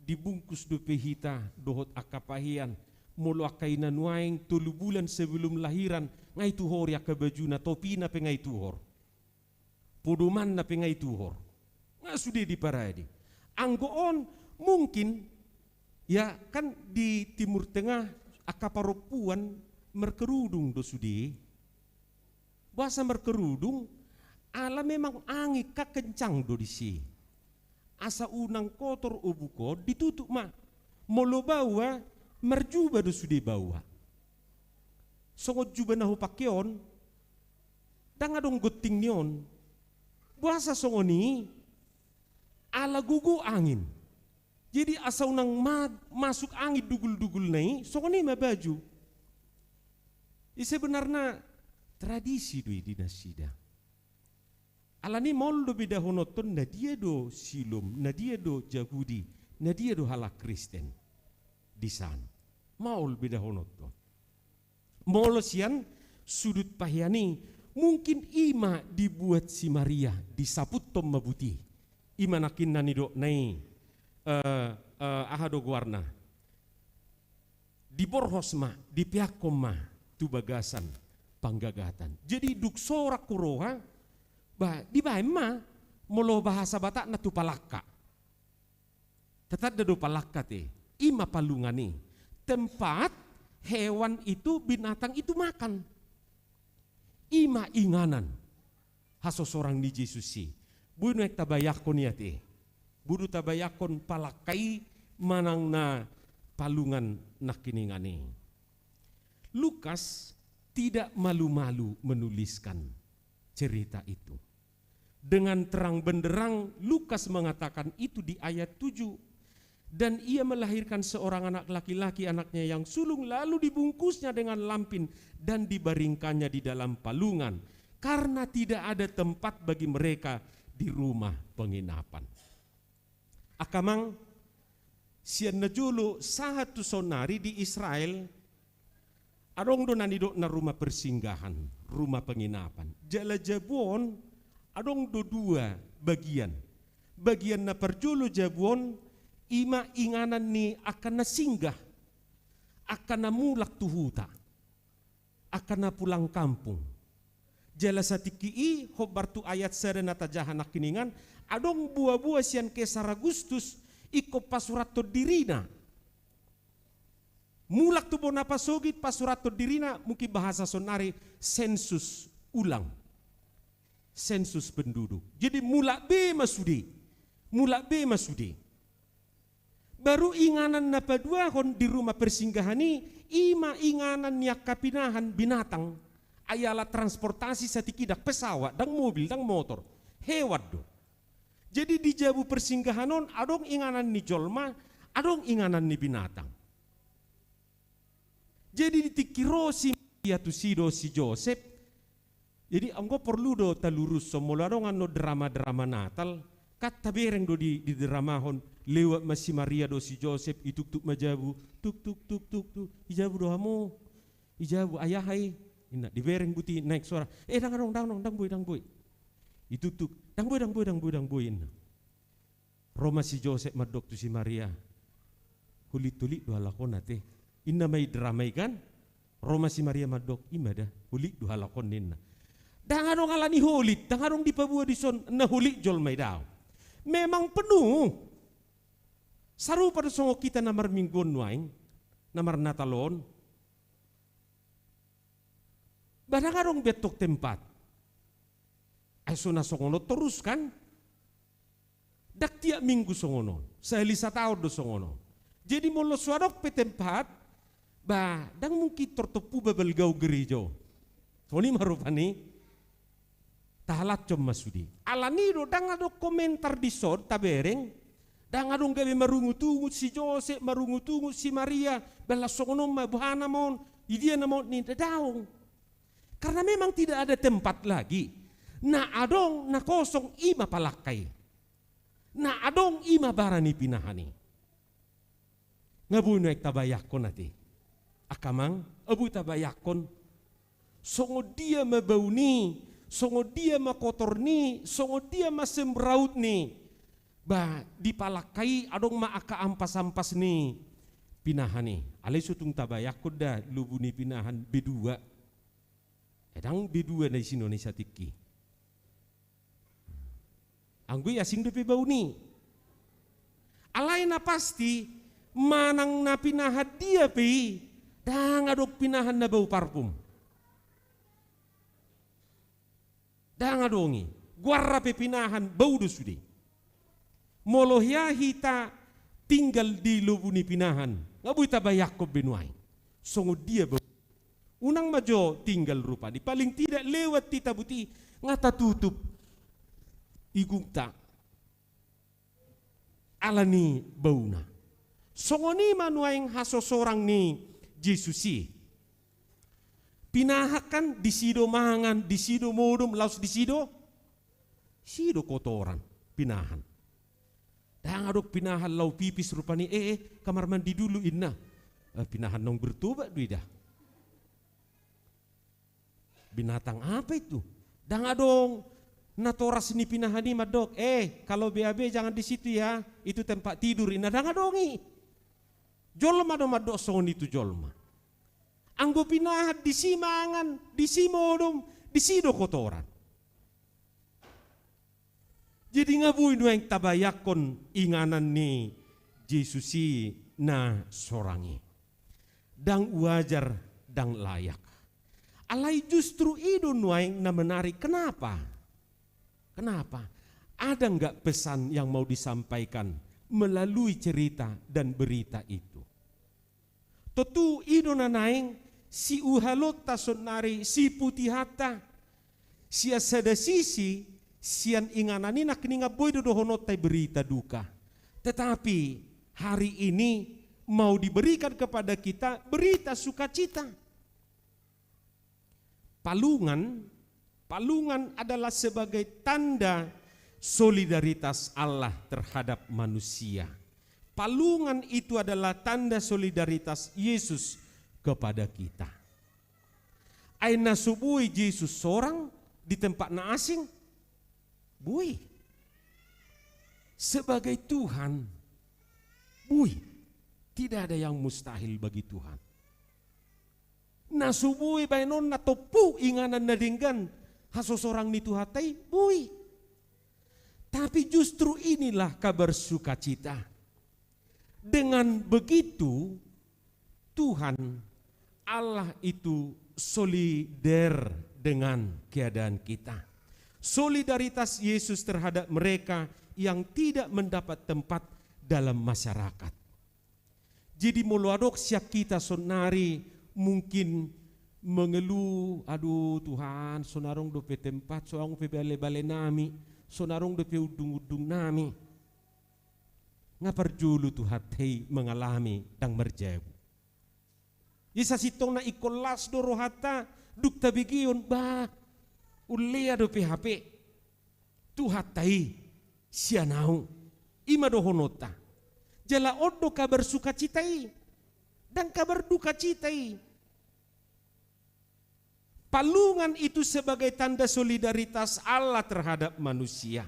dibungkus dope hita dohot angka pahean. Molo angka i na nuaeng tolu bulan sebelum lahiran, nga ituhori angka bajuna, topina pe nga ituhor. Podomanna pe nga ituhor. Nga sude diparade. Anggo on mungkin, ya kan di Timur Tengah angka parompuan markerudung do sude. Boasa markerudung, ala memang angin kan kencang do disi. Asa unang kotor obuk on ditutup ma. Molo baoa, marjuba do sude baoa. Songon juba na hupangke on, ndang adong gonting ni on. Boasa songon i, ala gogo angin. Jadi asa unang ma-, masuk angin dugul-dugulna i, songon i ma baju. I sebenarna tradisi do i di nasida. Alani maol do bedahononton na dia do Siloam, na dia do Jahudi, na dia do halak Kristen di san. Maol bedahononton. Molo sian sudut pahean i, mungkin i ma dibuat si Maria, disaputhon ma buti. I ma nangkin na nidokna i, eh, eh, aha do goarna? Diborhos ma, dipeakhon ma tu bagasan panggagatan. Jadi dung sorang huroha, ba, dibaen ma, molo bahasa Batakna tu palangka. Tatanda do palangka ate, i ma palungan i. Tempat hewan itu, binatang itu makan. I ma inganan hasosorang ni Jesus i. Boi nuaeng tabayangkon i ate. Boi do tabayangkon palangka i manang na palungan nangkiningan i. Lukas tidak malu-malu menuliskan cerita itu. Dengan terang benderang, Lukas mengatakan itu di ayat tujuh. Dan ia melahirkan seorang anak laki-laki, anaknya yang sulung, lalu dibungkusnya dengan lampin dan dibaringkannya di dalam palungan, karena tidak ada tempat bagi mereka di rumah penginapan. Angka amang, sian na jolo sahat tu saonari di Israel, adong do na nidokna rumah persinggahan, rumah penginapan. Jala jabu on adong do dua bagian. Bagian na parjolo jabu on, i ma inganan ni angka na singgah, angka na mulak tu huta, angka na pulang kampung. Jala satingki i, hombar tu ayat sada na tajaha nangkiningan, adong boa-boa sian Kesar Agustus ingkon pasurathon dirina. Mulak tu bona pasogit, pasurathon dirina, mungkin bahasa saonari sensus ulang. Sensus penduduk. Jadi mulak be ma sude. Mulak be ma sude. Baru inganan na paduahon di rumah persinggahan i, i ma inganan ni angka pinahan binatang. Ai alat transportasi satingki, ndang pesawat, ndang mobil, ndang motor. Hewan do. Jadi di jabu persinggahan on adong inganan ni jolma, adong inganan ni binatang. Jadi di tingki ro si Maria tusi dohot si Josep. Jadi anggo porlu do talurushon, molo adong annon drama-drama Natal, kan tabereng do di, didramahon, lewat ma si Maria dohot si Josep, ituktuk ma jabu, tuktuk, tuktuk, tuk, i jabu do hamu, i jabu, ai aha i, ninna, dibereng buti naeng sora, eh, ndang adong, ndang adong, ndang boi, ndang boi. Ituktuk, ndang boi, ndang boi, ndang boi, ndang boi, ninna. Ro ma si Josep mandok tu si Maria, holit-holit do halak on ate. Ninna ma i drama i kan? Ro ma si Maria mandok, i ma da, holit do halak on ninna. Ndang adong ala ni holit, ndang adong dipaboa dison na holit jolma i, daong. Memang penuh. Sarupa do songon hita na marminggu on nuaeng, na marnatal on. Ba ndang adong be antong tempat. Ai so na songon on torus kan? Ndang tiap minggu songon on, sahali sataon do songon on. Jadi molo so adong pe tempat, ba ndang mungkin tortompu ba balga on gereja on. Songon i ma rupani. Tahalashon ma sude. Ala ni do ndang adong komentar dison tabereng. Ndang adong gabe marungut-ungut si Josep, marungut-ungut si Maria, ba laos songon on ma, boha nama on, i dia nama on, ninna, daong. Karena memang tidak ada tempat lagi. Na adong, na kosong, i ma palangka i. Na adong, i ma bara ni pinahan i. Nga boi nuaeng tabayangkon ate. Angka amang, nga boi tabayangkon. Songon dia ma bau ni, songon dia ma kotor ni, songon dia ma semraut ni. Ba, di palangka i adong ma angka ampas-ampas ni pinahan i. Alai so tung tabayangkon da lobu ni pinahan be dua. Ndang be dua na disi, na satingki. Anggo i asing dope bau ni. Alai na pasti, manang na pinahan dia pe i, ndang adong pinahan na bau parfum. Ndang adong i. Goarna pe pinahan, bau do sude. Molo hea hita tinggal di lobu ni pinahan, nga boi tabayangkon be nuaeng. Songon dia bau. Unang ma jo tinggal rupani. Paling tidak lewat hita buti, nga tatutup igungta. Ala ni bauna. Songon i ma nuaeng hasosorang ni Jesus i. Pinahan kan disi do mangan, disi do modom, laos disi do, disi do kotoran pinahan. Ndang adong pinahan laho pipis rupani, eh, eh, kamar mandi dulu, ninna. Eh, pinahan naung bertobat do i da. Binatang apa itu? Ndang adong natoras ni pinahan i mandok, eh, kalau B A B jangan di situ ya, itu tempat tidur, ninna, ndang adong i. Jolma do mandok songon i tu jolma. Anggo pinahan disi mangan, disi modom, disi do kotoran. Jadi nga boi nuaeng tabayangkon inganan ni Jesus i na sorang i. Ndang wajar, ndang layak. Alai justru i do nuaeng na menarik. Kenapa? Kenapa? Ada nggak pesan yang mau disampaikan melalui cerita dan berita itu? Tontu i do na naeng siuhalonta saonari, siputihonta. Sian sada sisi, sian inganan i nangkiningan boi do dohononta i berita duka. Tetapi hari ini mau diberikan kepada kita berita sukacita. Palungan, palungan adalah sebagai tanda solidaritas Allah terhadap manusia. Palungan itu adalah tanda solidaritas Yesus kepada kita. Ai na so boi Jesus sorang di tempat na asing? Boi. Sebagai Tuhan, boi. Tidak ada yang mustahil bagi Tuhan. Na so boi baenonna, tompu inganan na denggan hasosorang ni Tuhanta i, boi. Tapi justru inilah kabar sukacita. Dengan begitu, Tuhan Allah itu solider dengan keadaan kita. Solidaritas Yesus terhadap mereka yang tidak mendapat tempat dalam masyarakat. Jadi molo adong sian hita saonari mungkin mengeluh, "Aduh Tuhan, so na adong dope tempat, so adong dope bale-bale nami, so na adong dope undung-undung nami." Nga parjolo Tuhanta i mangalami, ndang marjabu. Ia sasintongna ingkon las do rohanta dung tabegehon, bah, unlea dope hape Tuhanta i sian ahu. I ma dohononta. Jala on do kabar sukacita i, ndang kabar dukacita i. Palungan itu sebagai tanda solidaritas Allah terhadap manusia.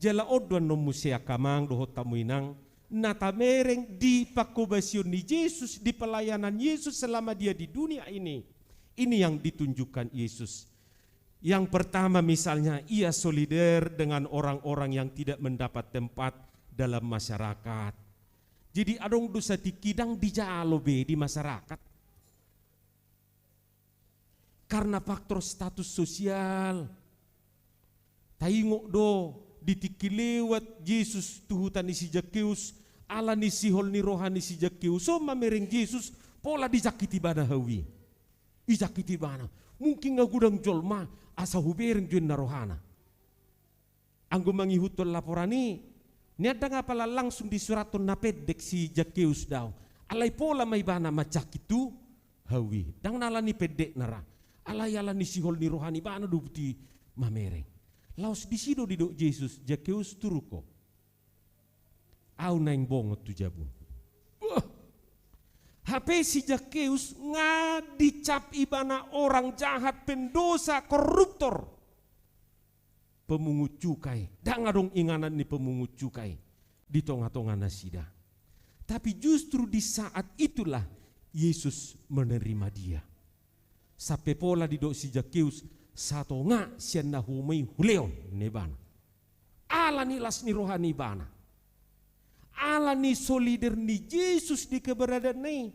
Jala on do annon muse angka amang dohot hamu inang, na tamereng di pangkobasion ni Jesus, di pelayanan Yesus selama Dia di dunia ini. Ini yang ditunjukkan Yesus. Yang pertama, misalnya, Ia solider dengan orang-orang yang tidak mendapat tempat dalam masyarakat. Jadi adong do satingki ndang dijalo be di masyarakat. Karena faktor status sosial. Taingot do di tingki lewat Jesus tu huta ni si Zakkeus, ala ni sihol ni roha ni si Zakkeus on mamereng Jesus, pola dijangkit ibana hau i. Dijangkit ibana. Mungkin nga godang jolma, asa hubereng jo inna rohana. Anggo mangihuthon laporan i, nian ndang apala langsung disurathon na pendek si Zakkeus daong. Alai pola ma ibana manjangkit tu hau i. Ndang na ala ni pendekna ra. Alai ala ni sihol ni roha ni ibana do buti mamereng. Laos disi do didok Jesus, "Zakkeus, turun ho. Ahu naeng bongot tu jabu." Wah! Hape si Zakkeus nga dicap ibana orang jahat, pendosa, koruptor. Pemungut cukai, ndang adong inganan ni pemungut cukai di tonga-tonga nasida. Tapi justru di saat itulah Yesus menerima dia. Sampe pola didok si Zakkeus, "Satonga sian na huuma i hulehon," ninna ibana. Ala ni las ni roha ni ibana. Ala ni solider ni Jesus di keberadaanna i.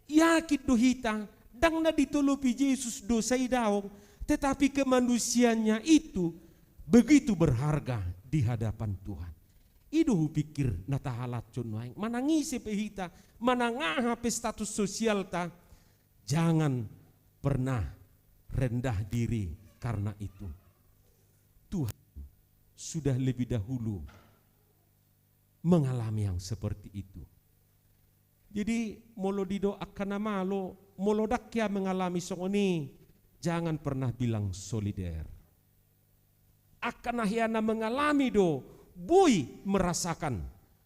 Yakin do hita, ndang na ditolopi Jesus dosa i daong, tetapi kemanusiaannya itu begitu berharga di hadapan Tuhan. I do hupikir na tahalashon nuaeng. Manang ise pe hita, manang aha pe status sosialta, jangan pernah rendah diri karena itu. Tuhan sudah lebih dahulu mengalami yang seperti itu. Jadi, molo didok angka na malo, molo ndang hea mengalami songon i, jangan pernah bilang solider. Angka na hea na mengalami do boi merasakan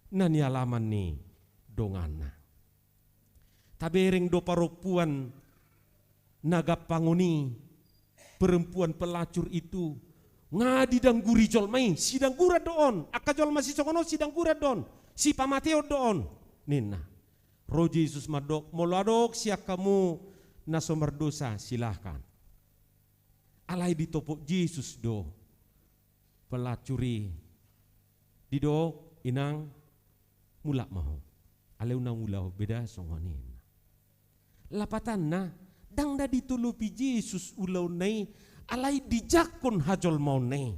na nialaman ni donganna. Tabereng do parompuan na gampang on i, perempuan pelacur itu, nga didangguri jolma i, sidangguran do on, angka jolma sisongon on sidangguran do on, sipamateon do on, ninna. Ro Jesus mandok, "Molo adong sian hamu na so mardosa, silahkan." Alai ditopot Jesus do pelacur i, didok, "Inang, mulak ma ho." "Alai unang ula ho, beda songon i," ninna. Lapatanna, ndang na ditolopi Jesus ulaonna i, alai dijangkon hajolmaonna i.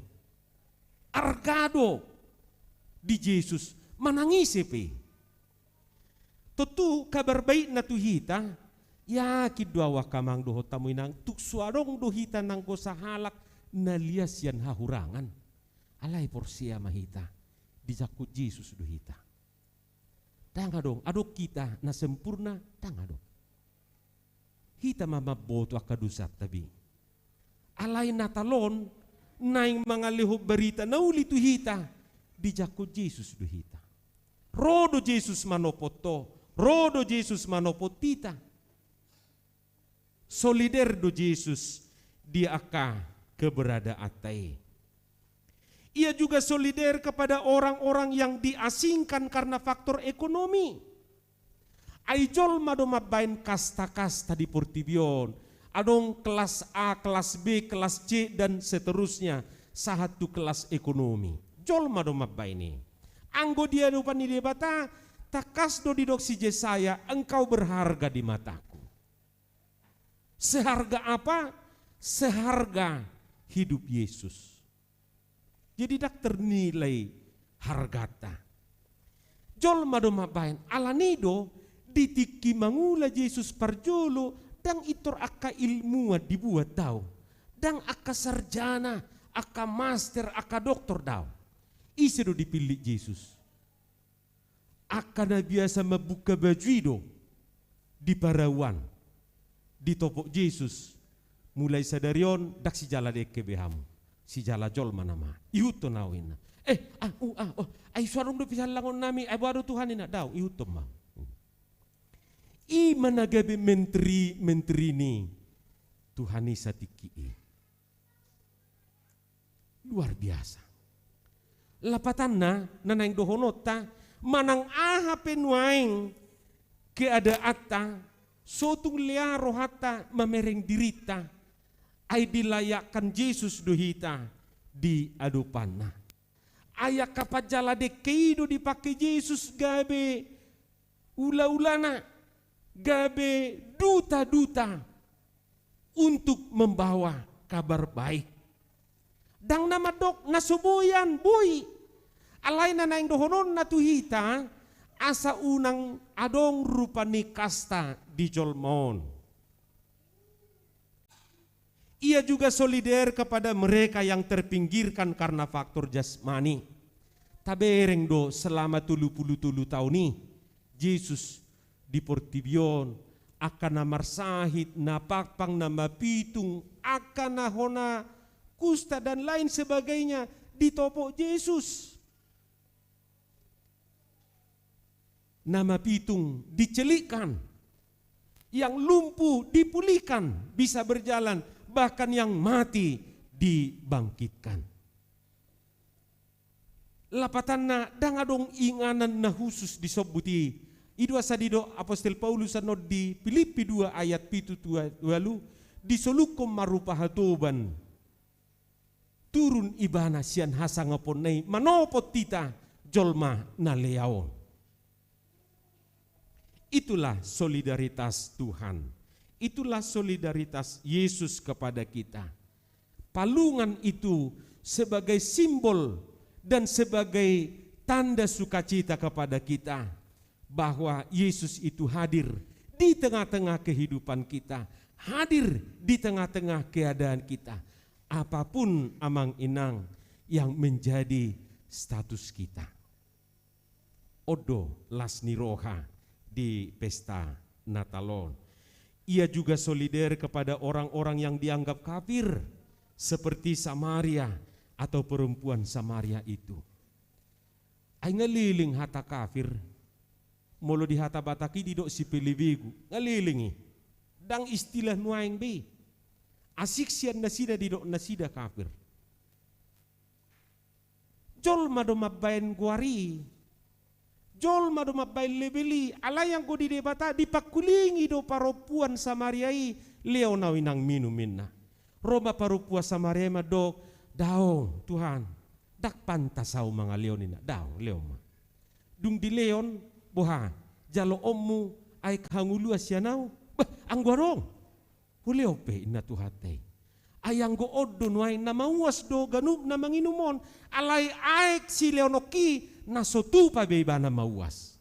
Arga do di Jesus, manang ise pe. Tontu kabar baikna tu hita, yakin do au angka amang dohot hamu inang, tung so adong do hita nanggo sahalak na lias sian hahurangan. Alai porsea ma hita, dijangkon Jesus do hita. Ndang adong, adong hita na sempurna, ndang adong. Hita ma mamboto angka dosanta be. Alai Natal on, naeng mangalehon barita na uli tu hita, dijangkon Jesus do hita. Ro do Jesus manopot ho, ro do Jesus manopot hita. Solider do Jesus di angka keberadaanta i. Ia juga solider kepada orang-orang yang diasingkan karena faktor ekonomi. Ai jolma do mambaen kasta-kasta di portibi on. Adong kelas A, kelas B, kelas C, dan seterusnya, sahat tu kelas ekonomi. Jolma do mambaen i. Anggo di adopan ni Debata, tangkas do didok si Jesaya, "Engkau berharga di mataku." Seharga apa? Seharga hidup Yesus. Jadi ndang ternilai hargata. Jolma do mambaen, alani do di tingki mangula Jesus parjolo, ndang pintor angka ilmuan dibuat, daong. Ndang angka sarjana, angka master, angka doktor, daong. Ise do dipillit Jesus? Angka na biasa mambuka baju i do di parauan, ditopot Jesus, mulai sadari on ndang sijala dengke be hamu, sijala jolma nama. Ihuthon au, ninna. Eh, ah, uh, ah, oh, ai so adong dope sihallangon nami, ai boha do Tuhan, ninna, daong, ihuthon ma. I ma na gabe menteri-menteri ni Tuhan i satingki i. Luar biasa. Lapatanna, na naeng dohononta, manang aha pe nuaeng keadaanta, so tung lea rohanta mamereng dirinta, ai dilayakkan Jesus do hita di adopanna. Ai angka panjala dengke i do dipangke Jesus gabe ula-ulana, gabe duta-duta untuk membawa kabar baik. Ndang na mandok na so boi an, boi. Alai na naeng dohononna tu hita, asa unang adong rupa ni kasta di jolma on. Ia juga solider kepada mereka yang terpinggirkan karena faktor jasmani. Tabereng do selama tolu pulu tolu taon i Jesus di portibi on, angka na marsahit, na pangpang, na mapitung, angka na hona kusta dan lain sebagainya, ditopot Jesus. Na mapitung diceliakkan, yang lumpuh dipulihkan, bisa berjalan, bahkan yang mati dibangkitkan. Lapatanna, ndang adong inganan na khusus disombut i. I do asa didok apostel Paulus annon di Pilippi dua ayat pitu tu ualu, disolukhon ma rupa hatoban turun ibana sian hasangaponna i manopot hita jolma na lea on. Itulah solidaritas Tuhan. Itulah solidaritas Yesus kepada kita. Palungan itu sebagai simbol dan sebagai tanda sukacita kepada kita bahwa Yesus itu hadir di tengah-tengah kehidupan kita, hadir di tengah-tengah keadaan kita. Apapun, amang inang, yang menjadi status kita. On do las ni roha di pesta Natal on. Ia juga solider kepada orang-orang yang dianggap kafir, seperti Samaria atau perempuan Samaria itu. Ai nga leleng hata kafir, molo di hata Batak i didok sipelebegu, nga leleng i. Ndang istilah nuaeng be i. Asing sian nasida didok nasida kafir. Jolma do mambaen goar i. Jolma do mambaen lebel i. Alai anggo di Debata dipangkulingi do parompuan Samaria i, "Lehon au inang minum," ninna. Ro ma parompuan Samaria i mandok, "Daong, Tuhan, ndang pantas au mangalehon," ninna. "Daong, lehon ma." Dung dilehon, "Boha, jaloonmu aek hangoluan sian au?" "Bah, anggo adong, hulehon pe," ninna Tuhanta i. Ai anggo on do nuaeng na mauas do ganup na manginum on, alai aek silehononki na so tupa be ibana mauas.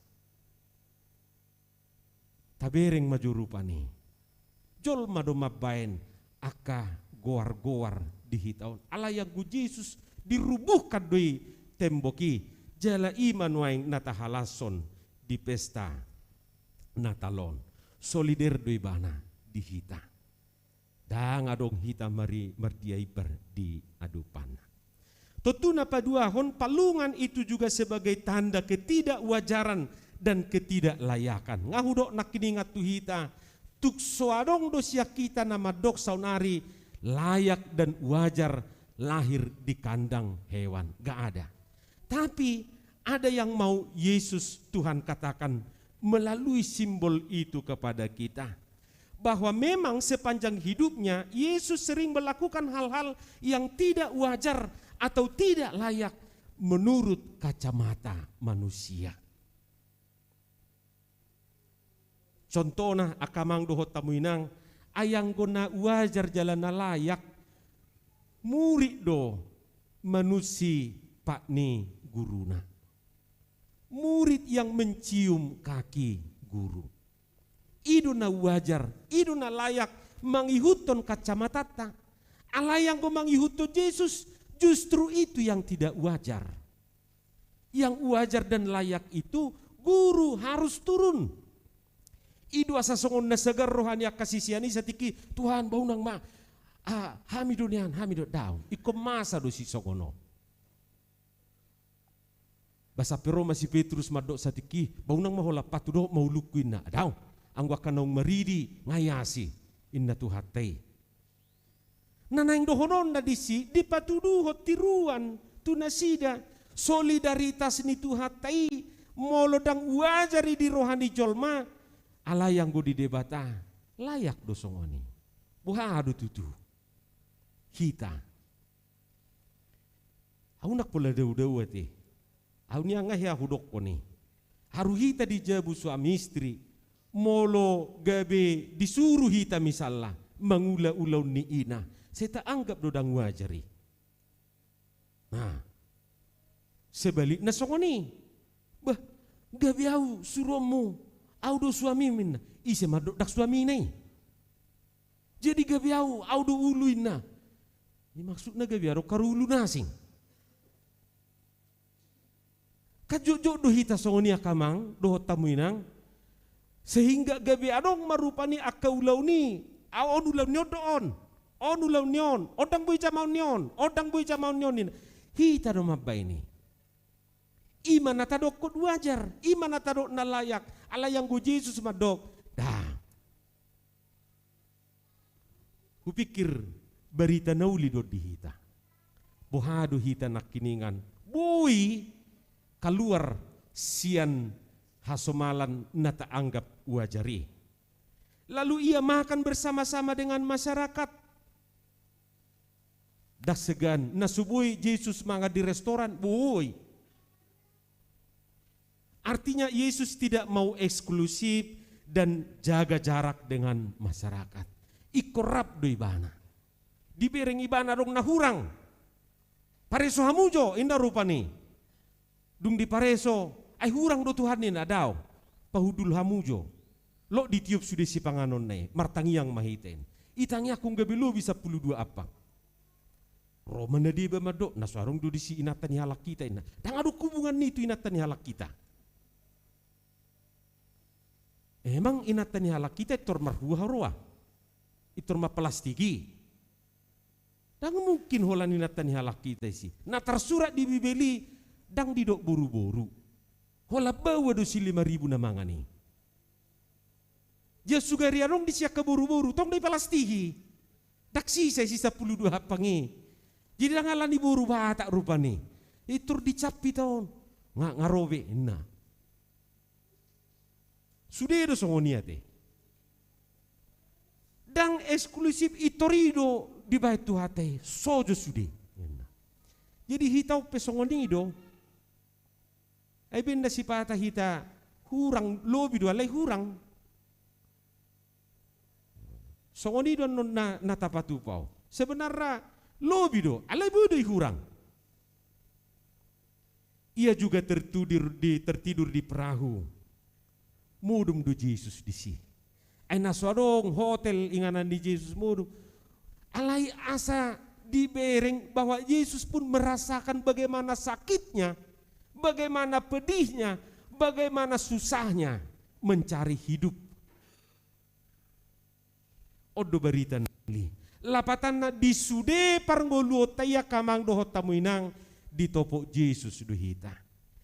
Tabereng ma jo rupani. Jolma do mambaen angka goar-goar di hita on. Alai anggo Jesus dirubuhkan do i tembok i, jala i ma nuaeng na tahalashon di pesta Natal on. Solider do ibana di hita. Ndang adong hita mari mardia imbar di adopanna. Tontu na paduahon, palungan itu juga sebagai tanda ketidakwajaran dan ketidaklayakan. Nga hudok nangkiningan tu hita, tung so adong do sian hita na mandok saonari layak dan wajar lahir di kandang hewan. Nggak ada. Tapi ada yang mau Yesus Tuhan katakan melalui simbol itu kepada kita. Bahwa memang sepanjang hidupnya, Yesus sering melakukan hal-hal yang tidak wajar atau tidak layak menurut kacamata manusia. Contohna, angka amang dohot hamu inang, ai anggo na wajar jala na layak, murid do manunsi pat ni guruna. Murid yang mencium kaki guru. I do na wajar, i do na layak mangihuthon kacamatanta. Alai anggo mangihuthon Jesus, justru itu yang tidak wajar. Yang wajar dan layak itu guru harus turun. I do asa songon na sagar roha ni angka sisean i satingki, "Tuhan, baunang ma, ah, hami do nian, hami do." Daong, ingkon masa do sisongon on. Ba sampe ro ma si Petrus mandok satingki, "Baunang ma holan pat hudohot ma ulungku," inna. "Daong, anggo angka naung maridi nga i asi," inna Tuhanta i. Na naeng dohononna disi dipatuduhon tiruan tu nasida, solidaritas ni Tuhanta i, molo ndang wajar i di roha ni jolma, alai anggo di Debata layak do songon i. Boha do tutu hita? Ahu ndang pola dao-dao ate. Ahu nian nga hea hudokkon i. Haru hita di jabu suami istri, molo gabe disuru hita misalna mangula ulaon ni ina, sai taanggap do ndang wajar i. Nah, sebalikna songon i. Bah, gabe ahu suruonmu, ahu do suamimu, inna. Ise mandok ndang suamina i? Jadi gabe ahu, ahu do ulu, inna. Ini maksudna gabe ahu do karu ulu na asing. Kan jotjot do hita songon i angka amang dohot hamu inang, sehingga gabe adong ma rupani angka ulaon i, ah, on ulaon ni on do on, on ulaon ni on, on ndang boi jamaon ni on, on ndang boi jamaon ni on, ninna. Hita do mambaen i. I ma na tadokkon wajar, i ma na tadok na layak, alai anggo Jesus mandok, ndang. Hupikir barita na uli do on di hita. Boha do hita nangkiningan boi kaluar sian hasomalan na taanggap wajar i. Lalu ia makan bersama-sama dengan masyarakat. Ndang segan, na so boi Jesus mangan di restoran, boi. Artinya, Yesus tidak mau eksklusif dan jaga jarak dengan masyarakat. Ingkon rap do ibana. Dibereng ibana adong na hurang. Pareso hamu jo, inna rupani. Dung dipareso, ai hurang do Tuhan, ninna, daong. Pahundul hamu jo. Lok ditiop sude sipanganonna i, martangiang ma hita, inna. Itangiangkon gabe lobi sampulu dua ampang. Ro ma na deba mandok, na so adong do disi inanta ni halak hita, inna. Ndang adong hubungan ni tu inanta ni halak hita. Emang inanta ni halak hita intor marhua roa? Intor marplastik i? Ndang mungkin holan inanta ni halak hita disi. Na tarsurat di Bibel i ndang didok boruboru. Holan baoa do si lima ribu na mangan i. Ia sugari adong disi angka boruboru, tong do diplastik i. Ndang sisa i si sampulu dua ampang i. Jadi ndang ala ni boru Batak rupani. Intor dicap hita on. Nga, nga ro be, inna. Sude do songon i ate. Ndang eksklusif, intor i do dibaen Tuhanta i, so jo sude, inna. Jadi hita on pe songon i do. Ai baen na sipata hita hurang, lobi do alai hurang. Songon i do annon na, na tapatupa on. Sebenarna lobi do, alai boi do i hurang. Ia juga tertidur di, tertidur di perahu. Modom do Jesus disi. Ai na so adong hotel inganan ni Jesus modom. Alai asa dibereng bahwa Yesus pun merasakan bagaimana sakitnya, bagaimana pedihnya, bagaimana susahnya mencari hidup. On do barita na uli. Lapatanna, di sude parngoluonta i angka amang dohot hamu inang, ditopot Jesus do hita.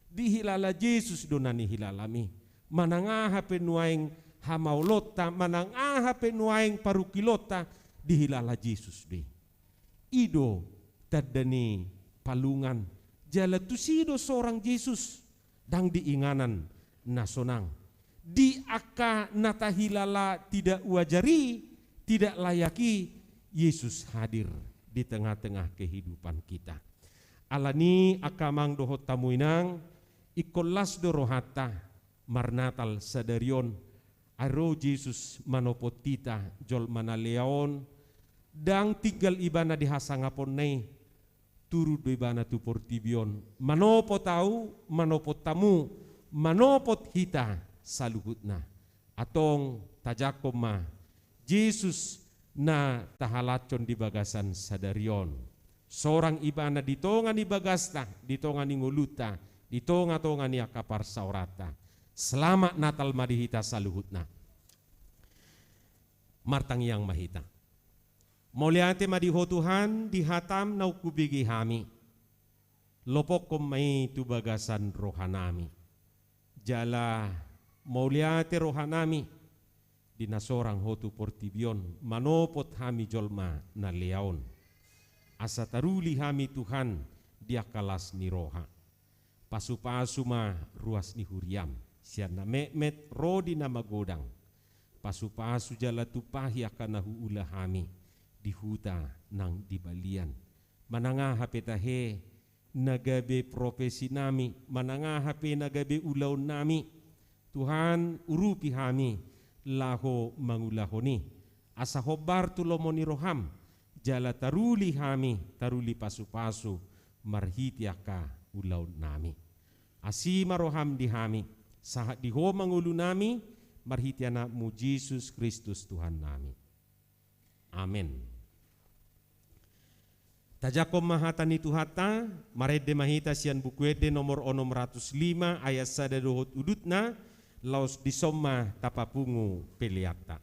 Dihilala Jesus do na nihilalami. Manang aha pe nuaeng hamaolonta, manang aha pe nuaeng parungkilonta, dihilala Jesus do i. I do tanda ni palungan. Jala tusi do sorang Jesus, ndang di inganan na sonang. Di angka na tahilala tidak wajar i, tidak layak i, Jesus hadir di tengah-tengah kehidupan kita. Alani i angka amang dohot hamu inang, ingkon las do rohanta marnatal sadari on. Ai ro Jesus manopot hita jolma na lea on, ndang tinggal ibana di hasangaponna i, turun do ibana tu portibi on, manopot ahu, manopot hamu, manopot hita saluhutna. Antong tajangkon ma Jesus na tahalashon di bagasan sadari on. Sorang ibana di tonga ni bagasta, di tonga ni ngolunta, di tonga-tonga ni angka parsaoranta. Selamat Natal ma di hita saluhutna. Martangiang ma hita. Mauliate ma di Ho Tuhan, di hatam naung hubege hami. Lopokkon ma i tu bagasan rohanami. Jala mauliate rohanami, di na sorang Ho tu portibi on, manopot hami jolma na lea on. Asa taruli hami Tuhan di angka las ni roha. Pasu-pasu ma ruas ni huriam, sian na metmet ro di na magodang. Pasu-pasu jala tumpahi angka na huula hami, di huta nang di balian. Manang aha pe tahe, na gabe profesinami, manang aha pe na gabe ulaonnami. Tuhan, urupi hami, laho mangulahon i. Asa hombar tu lomo ni roham, jala taruli hami, taruli pasu-pasu, marhite angka ulaonnami. Asi ma roham di hami, sahat di Ho ma ngolunami, marhite Anakmu Jesus Kristus Tuhannami. Amen. Tajangkon ma hata ni Tuhanta, marende ma hita sian Buku Ende nomor onom ratus lima ayat sada dohot udutna, laos dison ma tapapungu peleanta.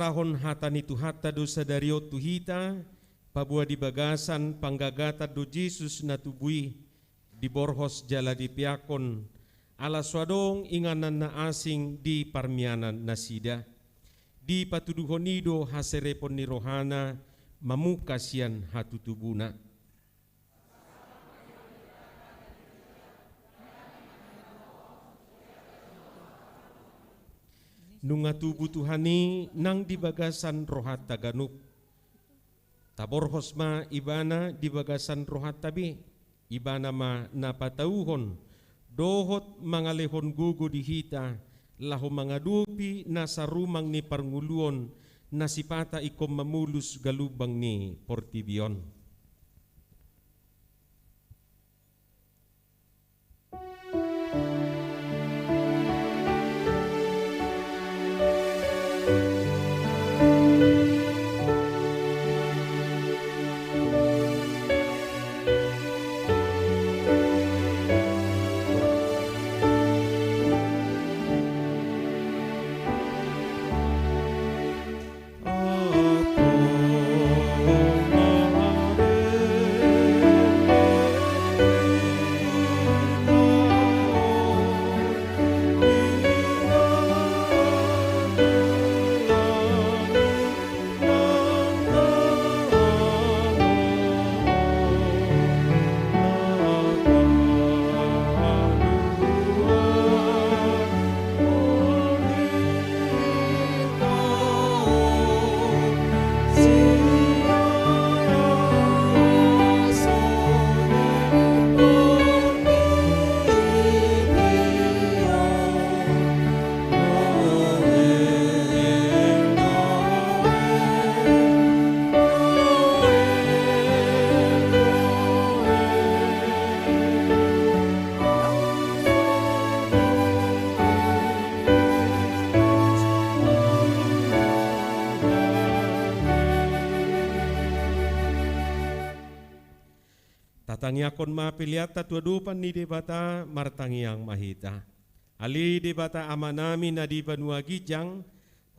Pasahatahon hata ni Tuhanta do sadari on tu hita, paboa di bagasan panggagatan do Jesus na tubu i, diborhos jala dipeakhon, ala so adong inganan na asing di parmianan nasida. Dipatuduhon i do haserepon ni rohana mamungka sian hatutubuna. Nunga tubu Tuhan i nang di bagasan rohanta ganup. Taborhos ma Ibana di bagasan rohanta be. Ibana ma na patauhon dohot mangalehon gogo di hita, laho mangadopi nasa rumang ni parngoluon na sipata ingkon mamolus galumbang ni portibi on. Tatangiangkon ma peleanta tu adopan ni Debata, martangiang ma hita. Ale Debata Amanami na di banua ginjang,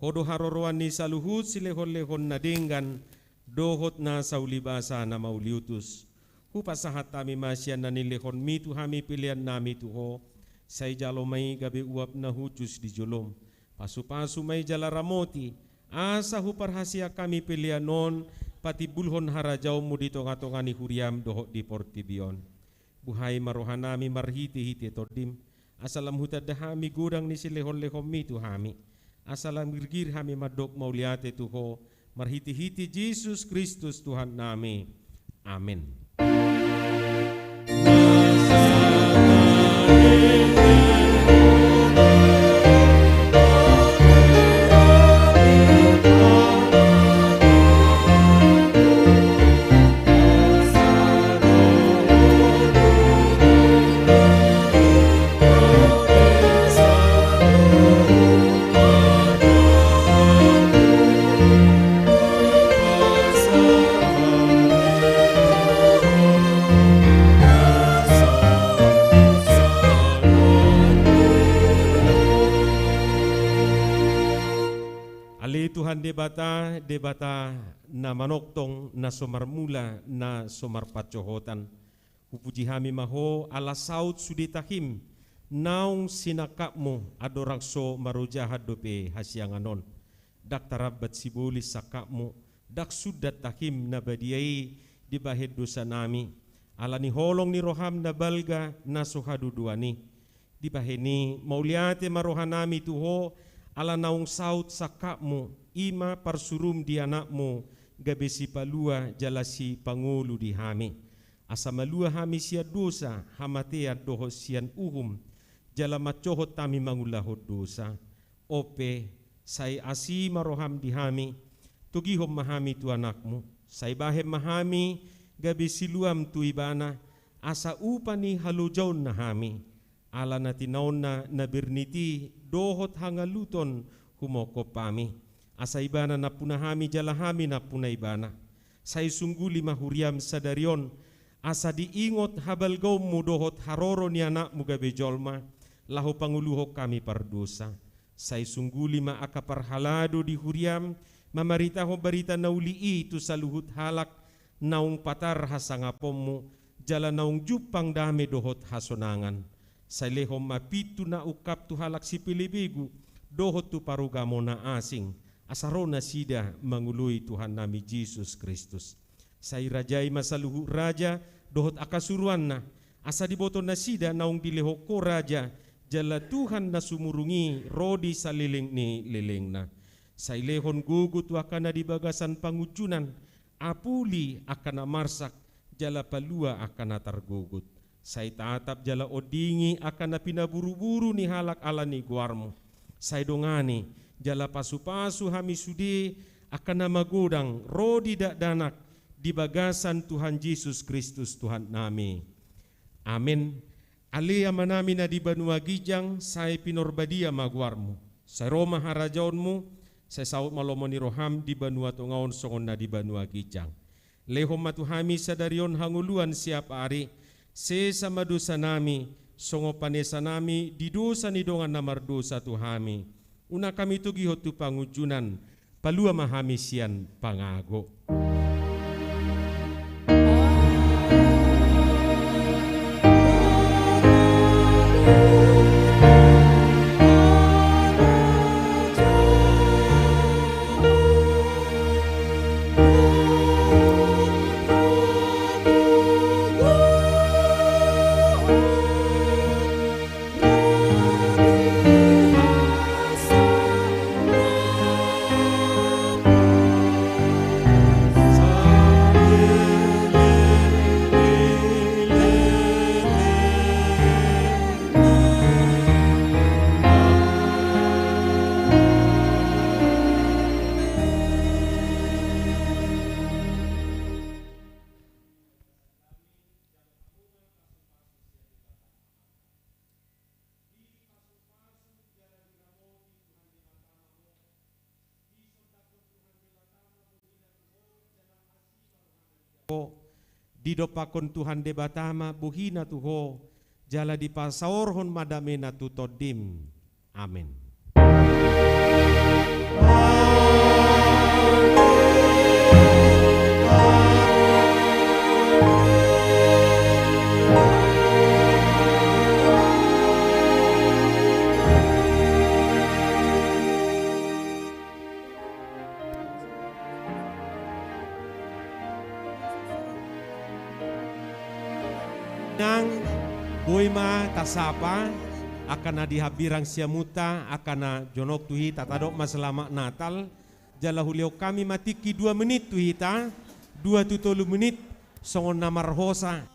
Ho do haroroan ni saluhut silehonlehon na denggan, dohot nasa ulibasa na mauliutus. Hupasahat hami ma sian na nilehonmi tu hami peleannami tu Ho, sai jalo ma i gabe uap na hushus di jolom. Pasupasu ma i jala ramoti, asa huparhaseang hami pelean on patimbulhon harajaonmu di tongatonga ni huriam dohot di portibi on. Buhai ma rohanami marhitehite Tondim, asa lam hutanda hami godang ni silehonlehonmi tu hami, asa lam girgir hami mandok mauliate tu Ho, marhitehite Jesus Kristus Tuhannami. Amen. Ale Tuhan Debata, Debata na manongtong, na so marmula, na so marpansohotan. Hupuji hami ma Ho, ala saut sude tahim naung sinangkapmu, andorang so marojahan dope hasiangan on. Ndang tarambat sibolis sangkapmu, ndang sundat tahim na badia i dibahen dosanami. Ala ni holong ni roham na balga na so hadodoan i. Dibahen i, mauliate ma rohanami tu Ho, ala naung saut sangkapmu, i ma parsurum di Anakmu, gabe sipalua jala sipangolu di hami. Asa malua hami sian dosa, hamatean dohot sian uhum, jala mansohot hami mangulahon dosa. On pe, sai asi ma roham di hami, togihon ma hami tu Anakmu, sai bahen ma hami gabe siluam tu Ibana, asa upa ni halojaonna hami, ala na tinaonna na bernit i dohot hangaluton humongkop hami. Asa Ibana nampuna hami jala hami nampuna Ibana. Sai sungguli ma huriam sadari on, asa diingot habalgaonmu dohot haroro ni Anakmu gabe jolma, laho pangoluhon hami pardosa. Sai sungguli ma angka parhalado di huriam, mamaritahon barita na uli i tu saluhut halak naung patar hasangaponmu, jala naung jumpang dame dohot hasonangan. Sai lehon ma pintu na ungkap tu halak sipelebegu, dohot tu parugamo na asing, asa ro nasida mangoloi Tuhannami Jesus Kristus. Sai rajai ma saluhut raja, dohot angka suruanna, asa diboto nasida naung dilehon Ho raja, jala Tuhan na sumurung i ro di saleleng ni lelengna. Sai lehon gogo tu angka na di bagasan pangunjunan, apuli angka na marsak, jala palua angka na targogot. Sai tatap jala ondingi angka na pinaburuburu ni halak ala ni goarmu. Sai dongani, jala pasupasu hami sude angka na magodang ro di dakdanak di bagasan Tuhan Jesus Kristus Tuhannami. Amen. Ale Amanami na di banua ginjang, sai pinarbadia ma goarmu. Sai ro ma harajaonmu, sai saut ma lomo ni roham di banua tonga on songon na di banua ginjang. Lehon ma tu hami sadari on hangoluan siap ari, sesa ma dosanami, songon panesanami di dosa ni dongan na mardosa tu hami. Unang hami togihon tu pangunjunan, palua ma hami sian pangago. Didompakkon Tuhan Debata ma bohina tu ho, jala dipasaorhon ma damena tu tondim. Amen. Nang boi ma tasapa angka na di hambirang siamunta, angka na jonok tu hita, tadok ma selamat Natal, jala hulehon hami ma tingki dua menit tu hita, dua tu tolu menit, songon na marhosa.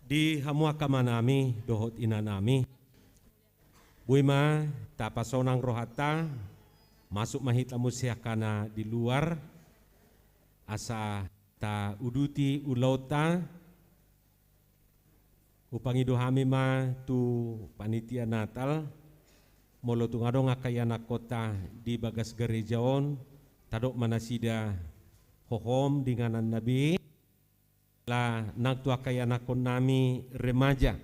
Di hamu angka amanami dohot inanami, boi ma tapasonang rohanta, masuk ma hita muse angka na di luar, asa tauduti ulaonta. Hupangido hami ma tu panitia Natal, molo tung adong angka ianakkonta di bagas gareja on, tadok ma nasida hohom di ingananna be. Ala nang tu angka ianakkonnami remaja,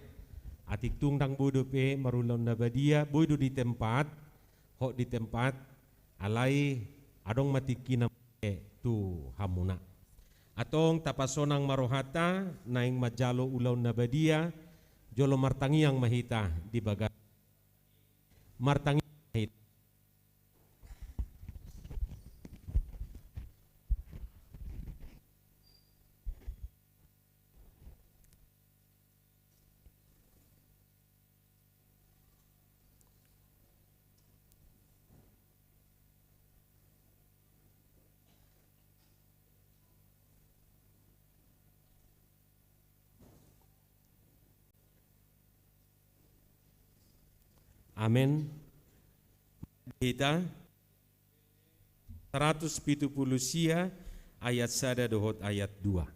atik tung ndang boi dope marulaon na badia, boi do di tempat, hot di tempat, alai adong ma tingkina tu hamuna. Antong tapasonang ma rohanta, naeng manjalo ulaon na badia, jolo martangiang ma hita di bagas. Martangiang ma hita. Amen. Hita saratus pitu pulu sia ayat sada dohot ayat dua.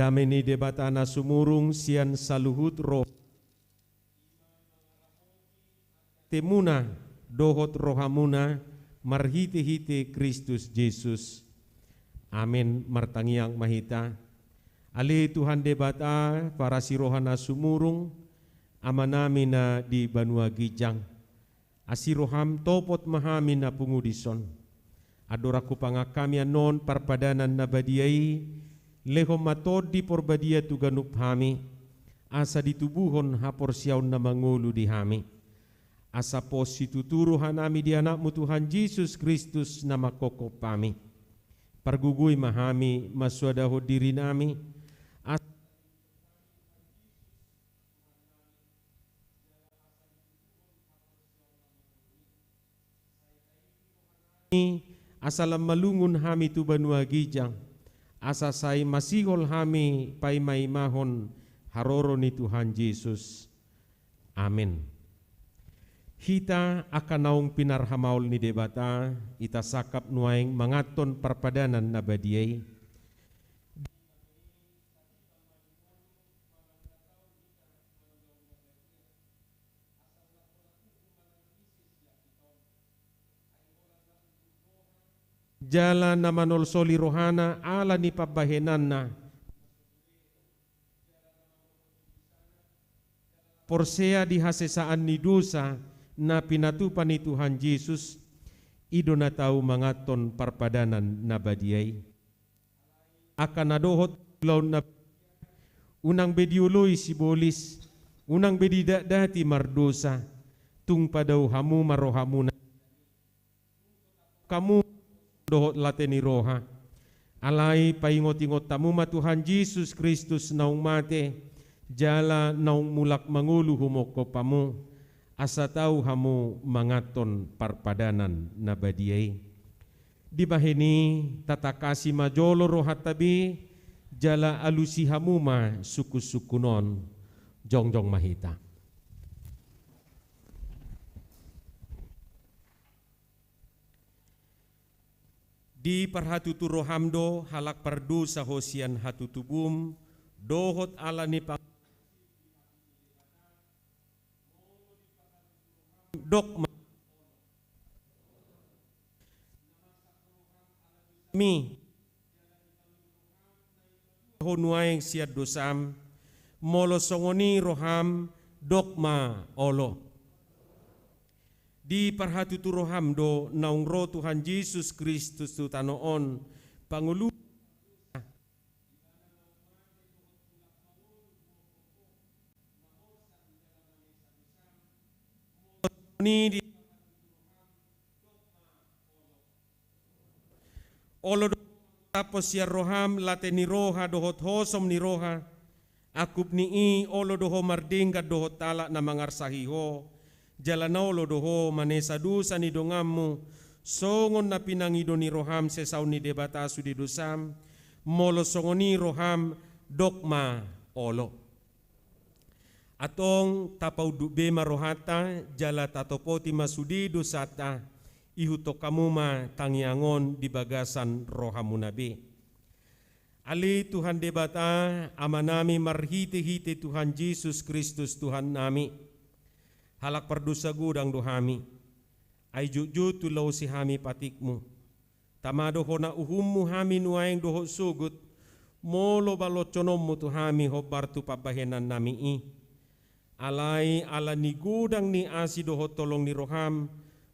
Dame ni Debata na sumurung sian saluhut roha, temuna dohot rohamuna marhitehite Kristus Jesus. Amen. Martangiang ma hita. Ale Tuhan Debata, parasi roha na sumurung, Amanami na di banua ginjang, asi roham topot ma hami na pungu dison. Andorang hupangan hami annon parpadanan na badia i, lehon ma Tondi Porbadia tu ganup hami, asa ditubuhon haporseaon na mangolu di hami. Asa pos situtu rohanami di Anakmu Tuhan Jesus Kristus na manghophop hami. Pargogoi ma hami mansuadahon dirinami, as- asa lam malungun hami tu banua ginjang, asa sai masihol hami paimaimahon haroro ni Tuhan Jesus. Amen. Hita angka naung pinarhamaol ni Debata, hita sangkap nuaeng manganhon parpadanan na badia i. Jala na manolsoli rohana ala ni pambahenanna, porsea di hasesaan ni dosa na pinatupa ni Tuhan Jesus, i do na tau manganhon parpadanan na badia i. Angka na dohot ulaon na, unang be dioloi sibolis, unang be didatdati mardosa, tung padao hamu ma rohamuna. Hamu dohot late ni roha. Alai paingot-ingot hamu ma Tuhan Jesus Kristus naung mate, jala naung mulak mangolu humongkop hamu, asa tau hamu manganhon parpadanan na badia i. Dibahen i tatangkasi ma jolo rohanta be, jala alusi hamu ma sungkun-sungkun on. Jongjong ma hita. Diparhatutu roham do halak pardosa ho sian hatutubum, dohot ala ni pang-, dok ma mi ho nuaeng sian dosam, molo songon i roham, dok ma olo. Diparhatutu roham do naung ro Tuhan Jesus Kristus tu tano on, pangolu ni di Olo do tampos sian roham late ni roha dohot hosom ni roha. Angkup ni i olo do ho mardenggan dohot halak na mangarsahi ho, jala na olo do ho manesa dosa ni donganmu, songon na pinangido ni roham sesaon ni Debata sude dosam, molo songon i roham, dok ma olo. Antong tapaunduk be ma rohanta, jala tatopoti ma sude dosanta, ihuthon hamu ma tangiang on di bagasan rohamuna be. Ale Tuhan Debata, Amanami marhite-hite Tuhan Jesus Kristus Tuhannami, halak pardosa godang do hami, ai jotjot tu laosi hami patikmu. Tama do hona uhummu hami nuaeng dohot sogot, molo baloncononmu tu hami hombar tu pambahenannami i. Alai ala ni godang ni asi dohot holong ni roham,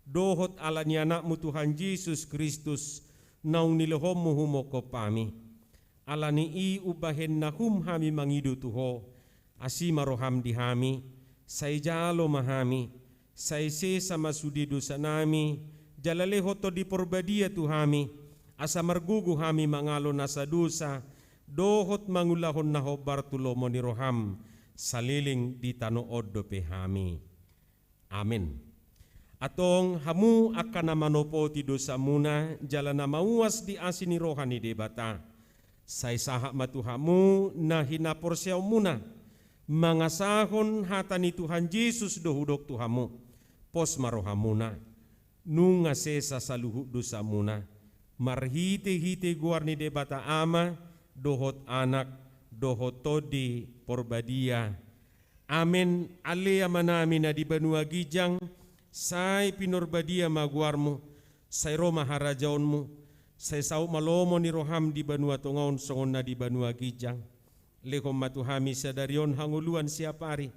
dohot ala ni Anakmu Tuhan Jesus Kristus, naung nilehonmu humongkop hami. Ala ni i umbahen na hum hami mangido tu ho, asi ma roham di hami, sai jalo ma hami, sai sesa ma sude dosanami, jala lehon Tondi Porbadia tu hami, asa margogo hami mangalo nasa dosa, dohot mangulahon na hombar tu lomo ni roham, saleleng di tano on dope hami. Amen. Antong hamu angka na manopoti dosamuna, jala na mauas di asi ni roha ni Debata. Sai sahat ma tu hamu na hinaporseaonmuna, mangasahon hata ni Tuhan Jesus do hudok tu hamu, pos ma rohamuna, nunga sesa saluhut dosamuna, marhite-hite goar ni Debata Ama, dohot Anak, dohot Tondi Porbadia. Amen. Ale Amanami na di banua ginjang, sai pinarbadia ma goarmu, sai ro ma harajaonmu, sai saut ma lomo ni roham di banua tonga on songon na di banua ginjang. Lehon ma tu hami sadari on hangoluan siapari,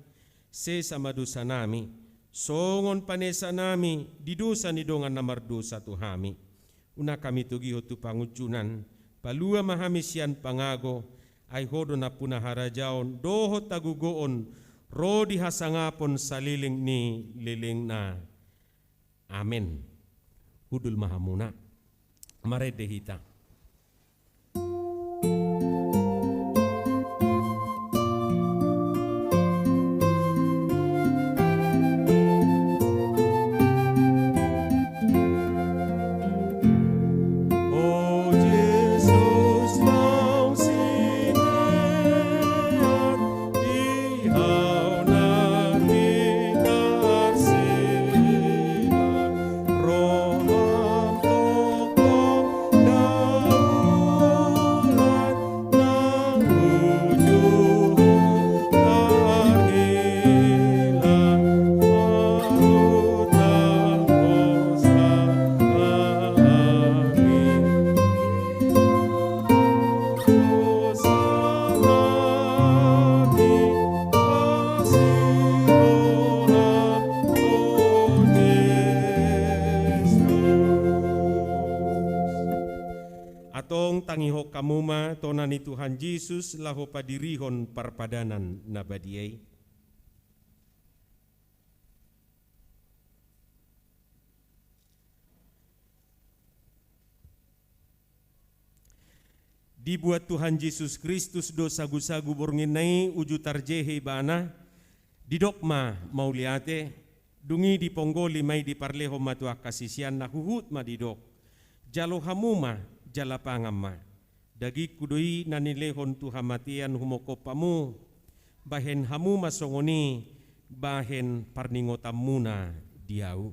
sesa ma dosanami, songon panesanami di dosa ni dongan na mardosa tu hami. Unang hami togihon tu pangunjunan, palua ma hami sian pangago, ai ho do nampuna harajaon, dohot hagogoon, ro di hasangapon saleleng ni lelengna. Amen. Hundul ma hamuna. Marende hita. Tong tangihon hamu ma tona ni Tuhan Jesus laho padirihon parpadanan na badia i. Dibuat Tuhan Jesus Kristus do sagusagu borngin na i uju tarjehe ibana, didok ma mauliate, dung i diponggoli ma i diparlehon ma tu angka siseanna huhut ma didok, jalo hamu ma jala pangan ma. Dagingku do i na nilehon tu hamatean humongkop hamu, bahen hamu ma songon i bahen parningotanmuna di ahu.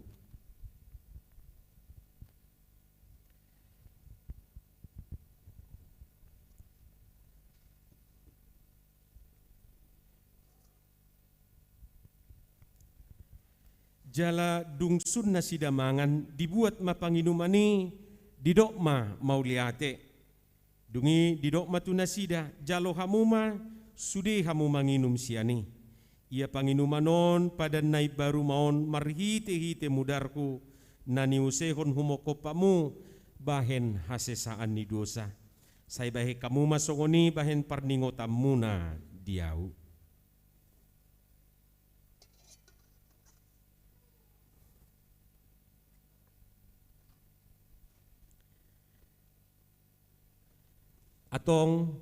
Jala dung sun nasida mangan, dibuat ma panginuman i, didok ma mauliate. Dung i didok ma tu nasida, jalo hamu ma, sude hamu manginum sian i. Ia panginuman on padan na imbaru ma on marhitehite mudarhu, na niusehon humongkop hamu bahen hasesaan ni dosa. Sai bahen hamu ma songon i bahen parningotanmuna di ahu. Antong,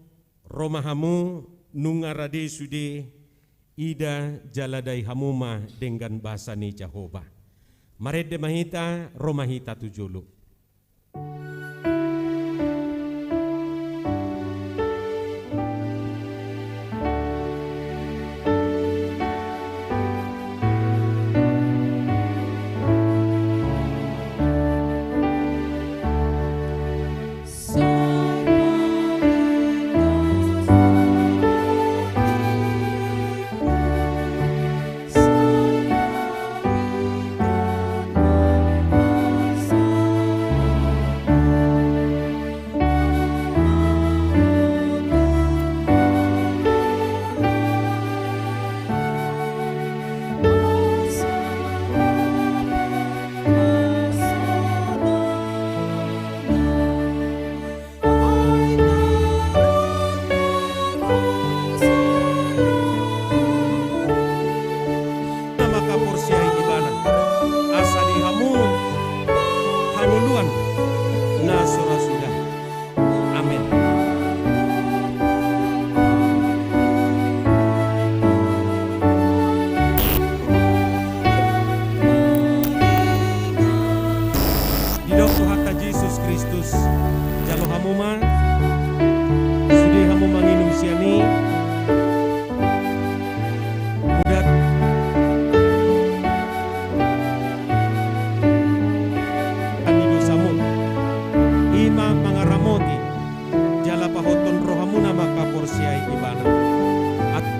ro ma hamu, nunga rade sude, ida jala dai hamu ma denggan basa ni Jahowa. Marende ma hita, ro ma hita tu jolo. Mangkaporseai ibana, asa di hamu hangoluan na so ra suda. Amen. Didok Tuhanta Jesus Kristus, jalo hamu ma, sude hamu manginum sian i, mudarhu ni dosamu. I ma mangaramoti, jala pahothon rohamuna mangkaporseai ibana. At-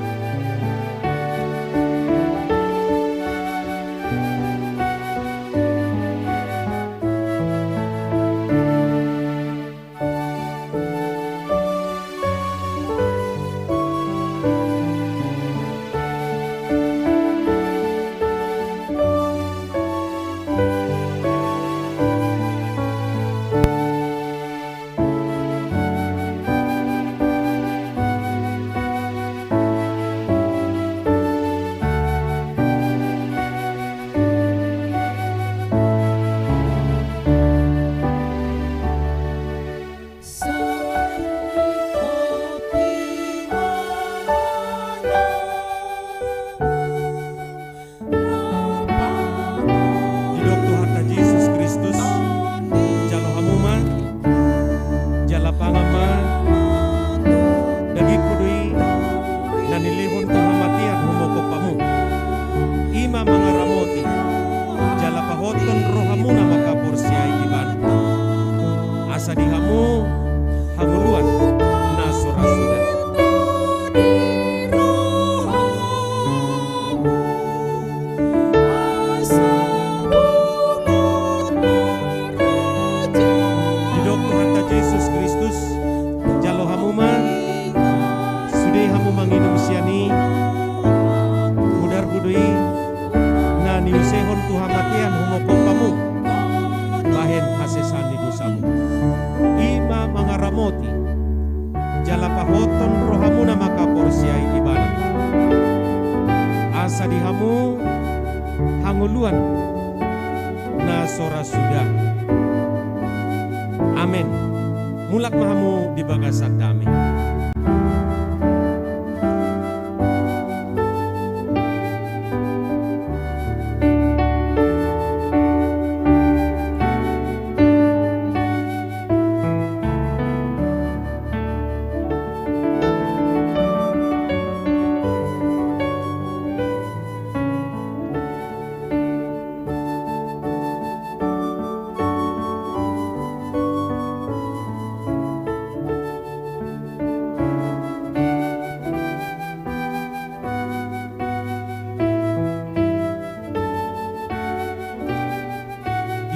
Didok Tuhanta Jesus Kristus, jalo hamu ma, jala pangan ma, dagingku do i, na nilehon tu hamatean humongkop hamu. I ma mangaramoti, jala pahothon rohamuna mangkaporseai ibana. Asa di hamu hangoluan na so ra suda. Didok Tuhanta Jesus Kristus, jalo hamu ma, sude hamu manginum sian i, mudarhu do i, na niusehon tu hamatean humongkop hamu, bahen hasesaan ni dosamu. I ma moti, jala pahothon rohamuna mangkaporseai Ibana. Asa di hamu hangoluan na so ra suda. Amen. Mulak ma hamu di bagasan dame.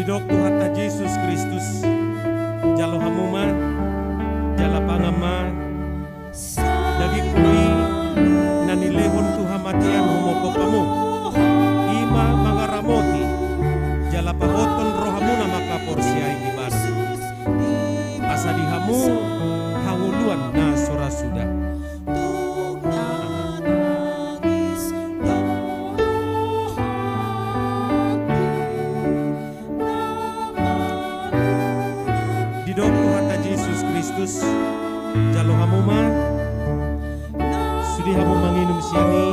Didok Tuhanta Jesus Kristus, jalo hamu ma, jala pangan ma, dagingku do i na nilehon tu hamatean humongkop hamu. I ma mangaramoti, jala pahothon rohamuna mangkaporseai Ibana. Asa di hamu hangoluan na so ra suda. Didok Tuhanta Jesus Kristus, jalo hamu ma, sude hamu manginum sian i,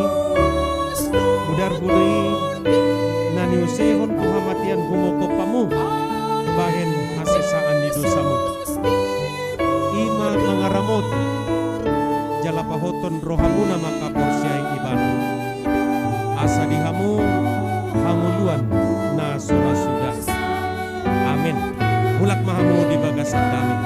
mudarhu do i na niusehon tu hamatean humongkop hamu bahen hasesaan ni dosamu. I ma mangaramoti, jala pahothon rohamuna mangkaporseai Ibana. Asa di hamu hangoluan na so ra suda. Amen. Mulak ma hamu di bagasan dame.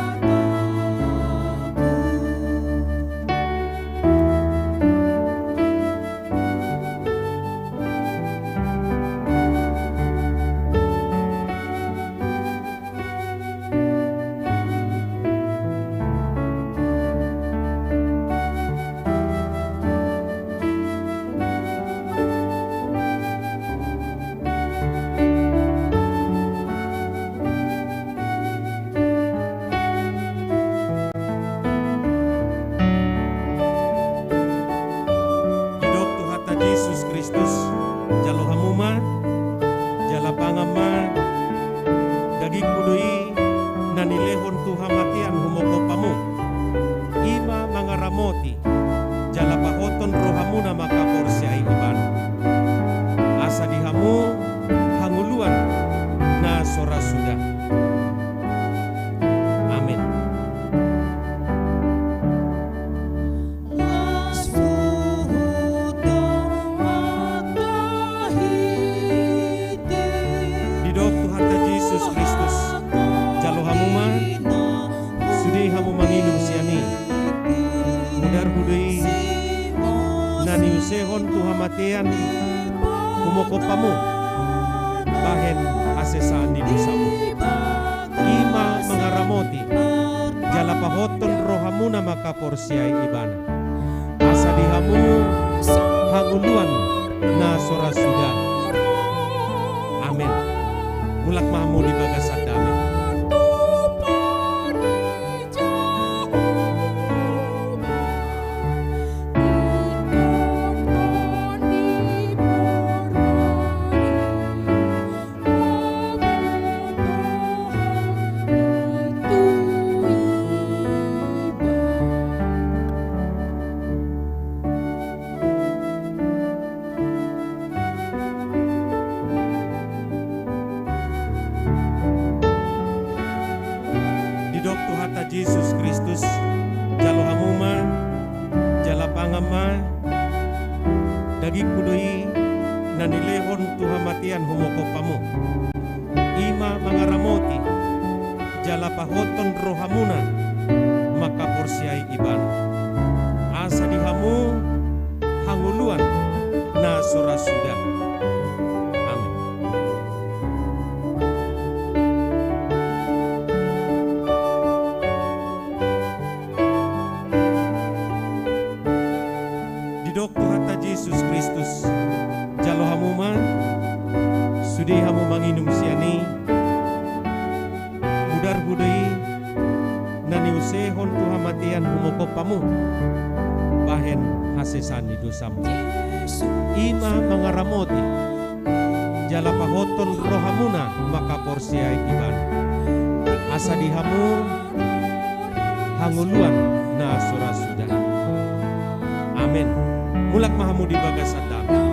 Didok Tuhanta Jesus Kristus, jalo hamu ma, jala pangan ma, dagingku do i na nilehon tu hamatean humongkop hamu. I ma mangaramoti, jala pahothon rohamuna mangkaporseai Ibana. Asa di hamu hangoluan na so ra suda. Amen. Didok Tuhanta Jesus Kristus, jalo hamu ma, sude hamu manginum sian i, mudarhu do i na niusehon tu hamatean humongkop hamu bahen hasesaan ni dosamu. I ma mangaramoti, jala pahothon rohamuna mangkaporseai Ibana. Asa di hamu hangoluan na so ra suda. Amen. Mulak ma hamu di bagasan dame. Didok Tuhanta Jesus Kristus, jalo hamu ma, jala pangan ma, dagingku do i na nilehon tu hamatean humongkop hamu. I ma mangaramoti, jala pahothon rohamuna mangkaporseai Ibana. Asa di hamu hangoluan na so ra suda. Amen. Didok Tuhanta Jesus Kristus, jalo hamu ma, sude hamu manginum sian i, mudarhu do i na niusehon tu hamatean humongkop hamu bahen hasesaan ni dosamu. I ma mangaramoti jala pahothon rohamuna mangkaporseai Ibana. Asa di hamu hangoluan na so ra suda. Amen. Mulak ma hamu di bagasan damei.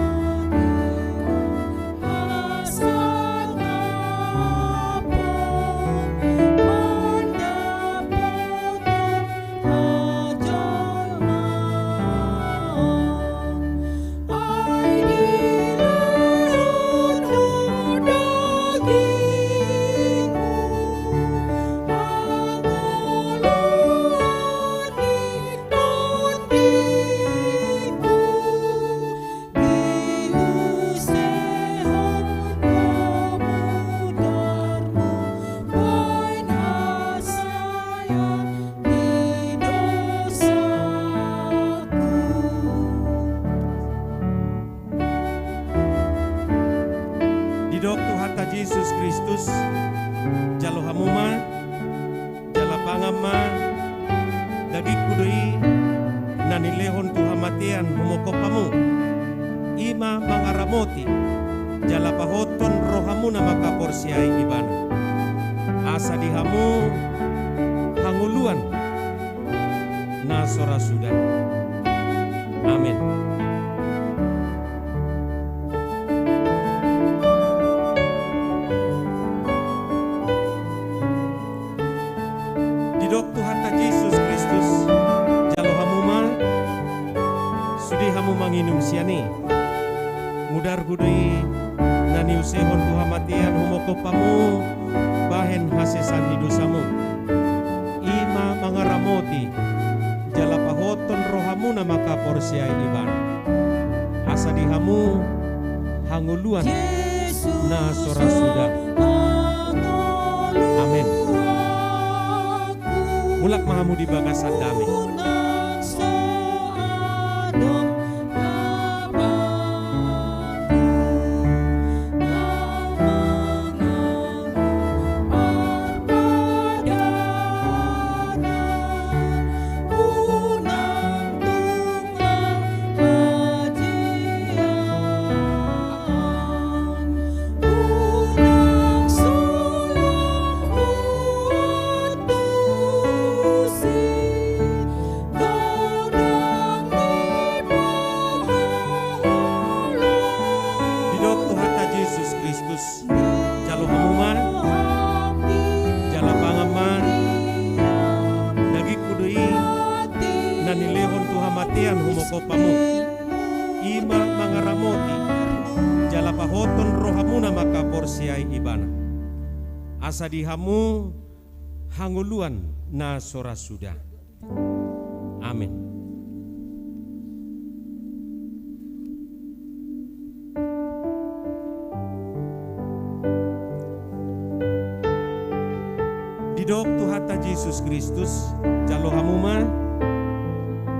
Didok Tuhanta Jesus Kristus, jalo hamu ma, jala pangan ma, dagingku do i na nilehon tu hamatean humongkop hamu. I ma mangaramoti jala pahothon rohamuna mangkaporseai Ibana. Asa di hamu hangoluan na so ra suda. Amen. Didok Tuhanta Jesus Kristus, jalo hamu ma, sude hamu manginum sian i. Mudarhu do i na niusehon tu hamatean humongkop hamu bahen hasesaan ni dosamu. I ma mangaramoti jala pahothon rohamuna mangkaporseai Ibana. Asa di hamu hangoluan na so ra suda. Amen. Mulak ma hamu di bagasan damei. Didok Tuhanta Jesus Kristus, jalo hamu ma, jala pangan ma, dagingku do i na nilehon tu hamatean humongkop hamu. I ma mangaramoti jala pahothon rohamuna mangkaporseai Ibana. Asa di hamu hangoluan na so ra suda. Amen. Didok Tuhanta Jesus Kristus, jalo hamu ma,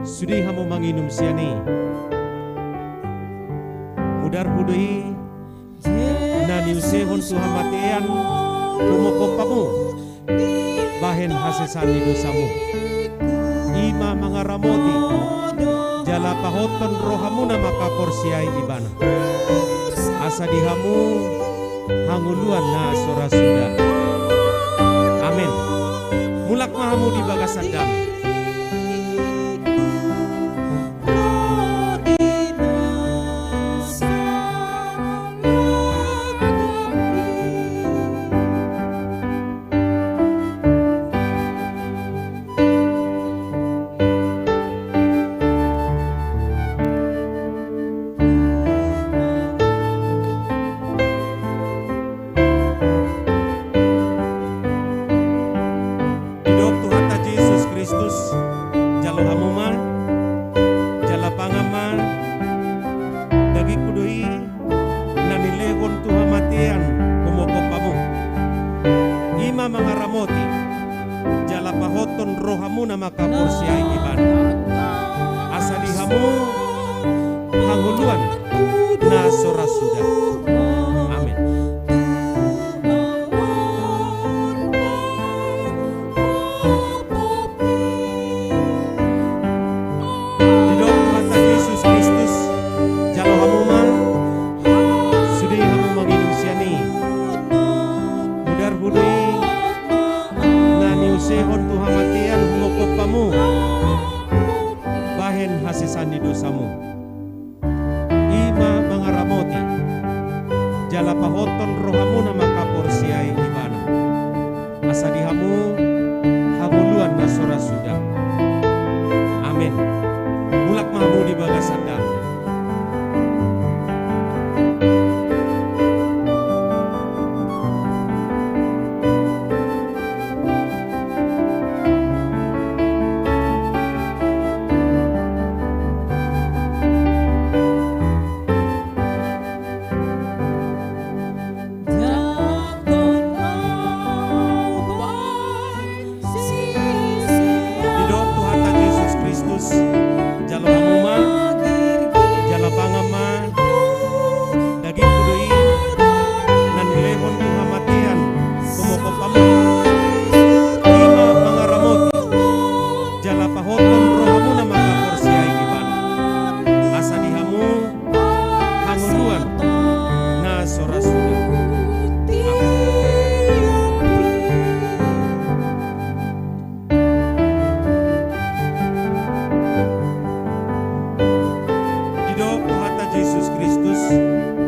sude hamu manginum sian i. Mudarhu do i na niusehon tu hamatean humongkop hamu bahen hasesaan ni dosamu. I ma mangaramoti jala pahothon rohamuna mangkaporseai Ibana. Asa di hamu hangoluan na so ra suda. Amen. Mulak ma hamu di bagasan damei. Didok Tuhanta Jesus Kristus, jalo hamu ma, jala pangan ma, dagingku do i na nilehon tu hamatean humongkop hamu. I ma mangaramoti jala pahothon rohamuna mangkaporseai Ibana. Asa di hamu hangoluan na so ra suda. Amen. Sehon tu hamatean humongkop hamu bahen hasesaan ni dosamu. I ma mangaramoti jala pahothon rohamuna mangkaporseai Ibana, asa di hamu hangoluan na so ra suda. Amen. Mulak ma hamu di bagasan damei. Didok Tuhanta Jesus Kristus, jalo hamu ma, jala pangan ma, dagingku do i, na nilehon tu hamatean, humongkop hamu. I ma mangaramoti, jala pahothon rohamuna mangkaporseai Ibana, asa di hamu hangoluan na so ra suda. Amen. Didok Tuhanta Jesus Kristus,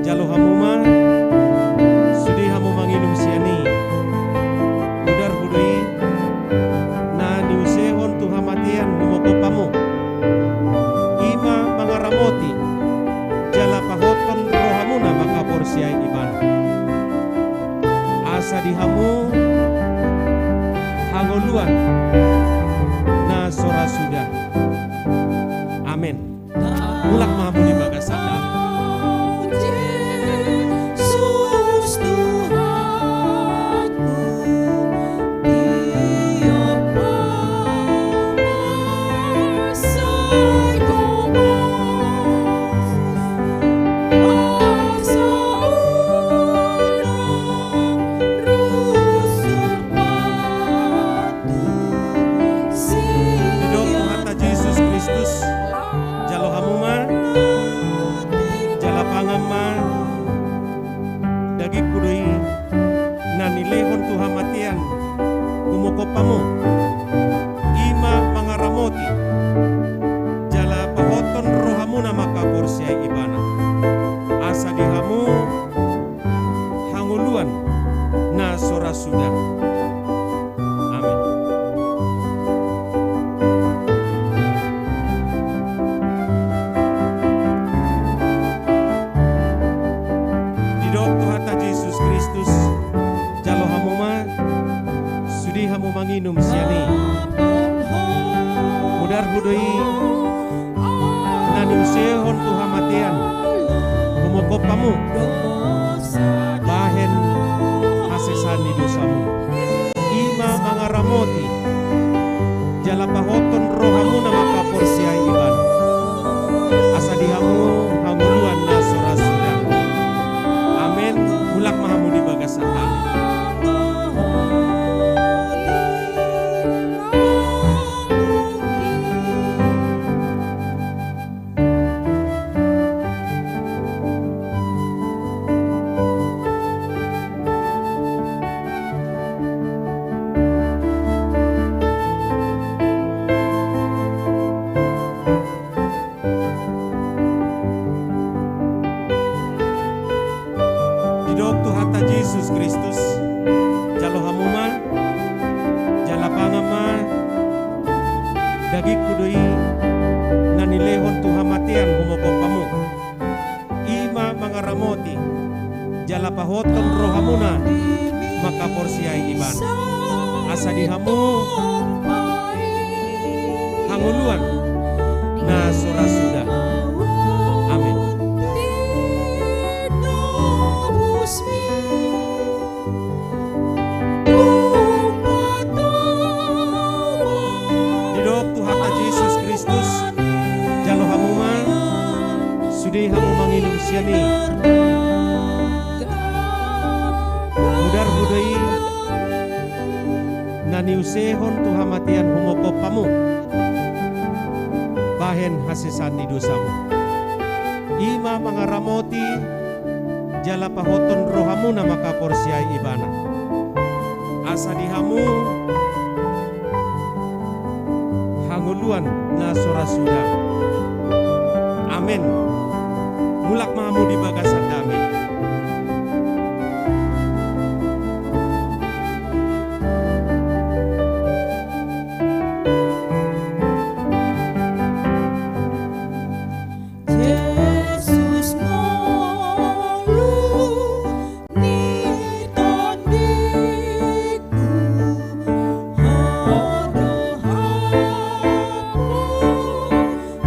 jalo hamu ma, sude hamu manginum sian i. Mudar hudo i, na niusehon tu hamatean humongkop hamu. I ma mangaramoti, jala pahothon rohamuna mangkaporseai Ibana, asa di hamu hangoluan na so ra suda. Amen. Mulak ma hamu di bagasan damei. Didok Tuhanta Jesus Kristus, jalo hamu ma, jala pangan ma, dagingku do i, na nilehon tu hamatean, humongkop hamu. I ma mangaramoti, jala pahothon rohamuna mangkaporseai Ibana, asa di hamu hangoluan na so ra suda. Amen. Didok Tuhanta Jesus Kristus, jalo hamu ma, sude hamu manginum sian i. Mudar hudo i, na niusehon tu hamatean, humongkop hamu, bahen hasesaan ni dosamu. I ma mangaramoti, jala pahothon rohamuna mangkaporseai Ibana, asa di hamu hangoluan na so ra suda. Amen. Mulak ma hamu di bagasan damei. Didok Tuhanta Jesus Kristus, jalo hamu ma, jala pangan ma, dagingku do i, na nilehon tu hamatean humongkop hamu. I ma mangaramoti, jala pahothon rohamuna mangkaporseai Ibana, asa di hamu hangoluan na so ra suda. Amen. Didok Tuhanta Jesus Kristus, jalo hamu ma, sude hamu manginum sian i. Mudar hudo i, na niusehon tu hamatean humongkop hamu, bahen hasesaan ni dosamu. I ma mangaramoti, jala pahothon rohamuna mangkaporseai Ibana, asa di hamu hangoluan na so ra suda. Amen. Mulak ma hamu di bagasan dame. Jesus ngolu ni tondingku, hot do hamu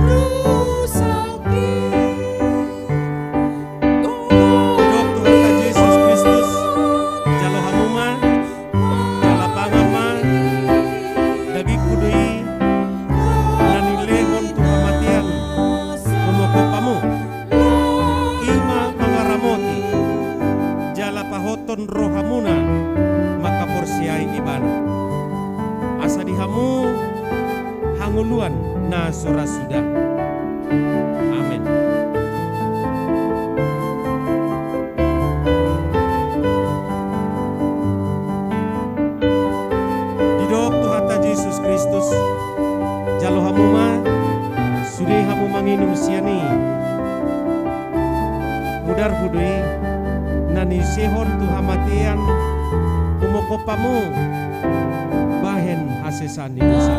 rusaki. Didok Tuhanta Jesus Kristus, jalo hamu ma, jala pangan ma, dagingku do i na nilehon tu hamatean, humongkop hamu. I ma mangaramoti, jala pahothon rohamuna mangkaporseai Ibana. Asa di hamu hangoluan na so ra suda. Amen. Didok Tuhanta Jesus Kristus, jalo hamu ma, sude hamu manginum sian i. Mudarhu do i, na niusehon tu hamatean, humongkop hamu, bahen hasesaan ni dosa.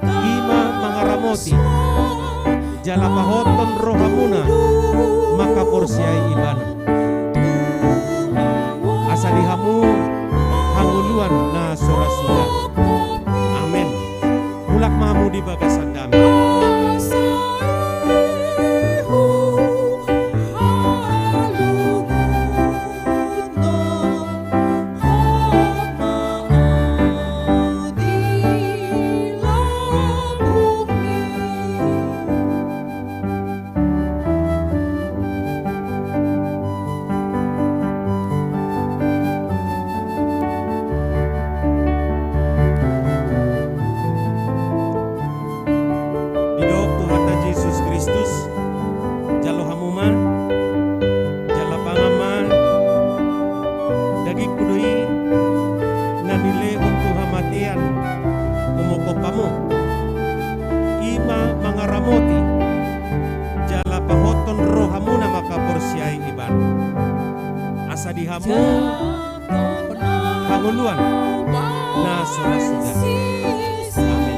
I ma mangaramoti, jala pahothon rohamuna mangkaporseai Ibana. Asa di hamu hangoluan na so ra suda. Amen. Mulak ma hamu di bagasan dame. Didok Tuhanta Jesus Kristus, jalo hamu ma, jala pangan ma, dagingku do i na nilehon tu hamatean, humongkop hamu. I ma mangaramoti, jala pahothon rohamuna mangkaporseai Ibana. Asa di hamu hangoluan na so ra suda. Amen.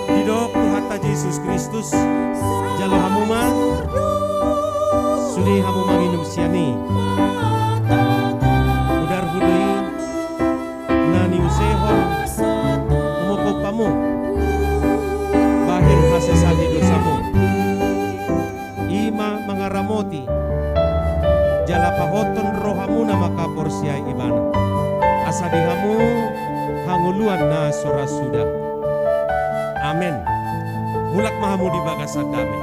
Didok Tuhanta Jesus Kristus, jalo hamu ma, sude hamu manginum sian i. Mudarhu do i, na niusehon, humongkop hamu, bahen hasesaan ni dosamu. I ma mangaramoti, jala pahothon rohamuna mangkaporseai Ibana. Asa di hamu hangoluan na so ra suda. Amen. Mulak ma hamu di bagasan dame.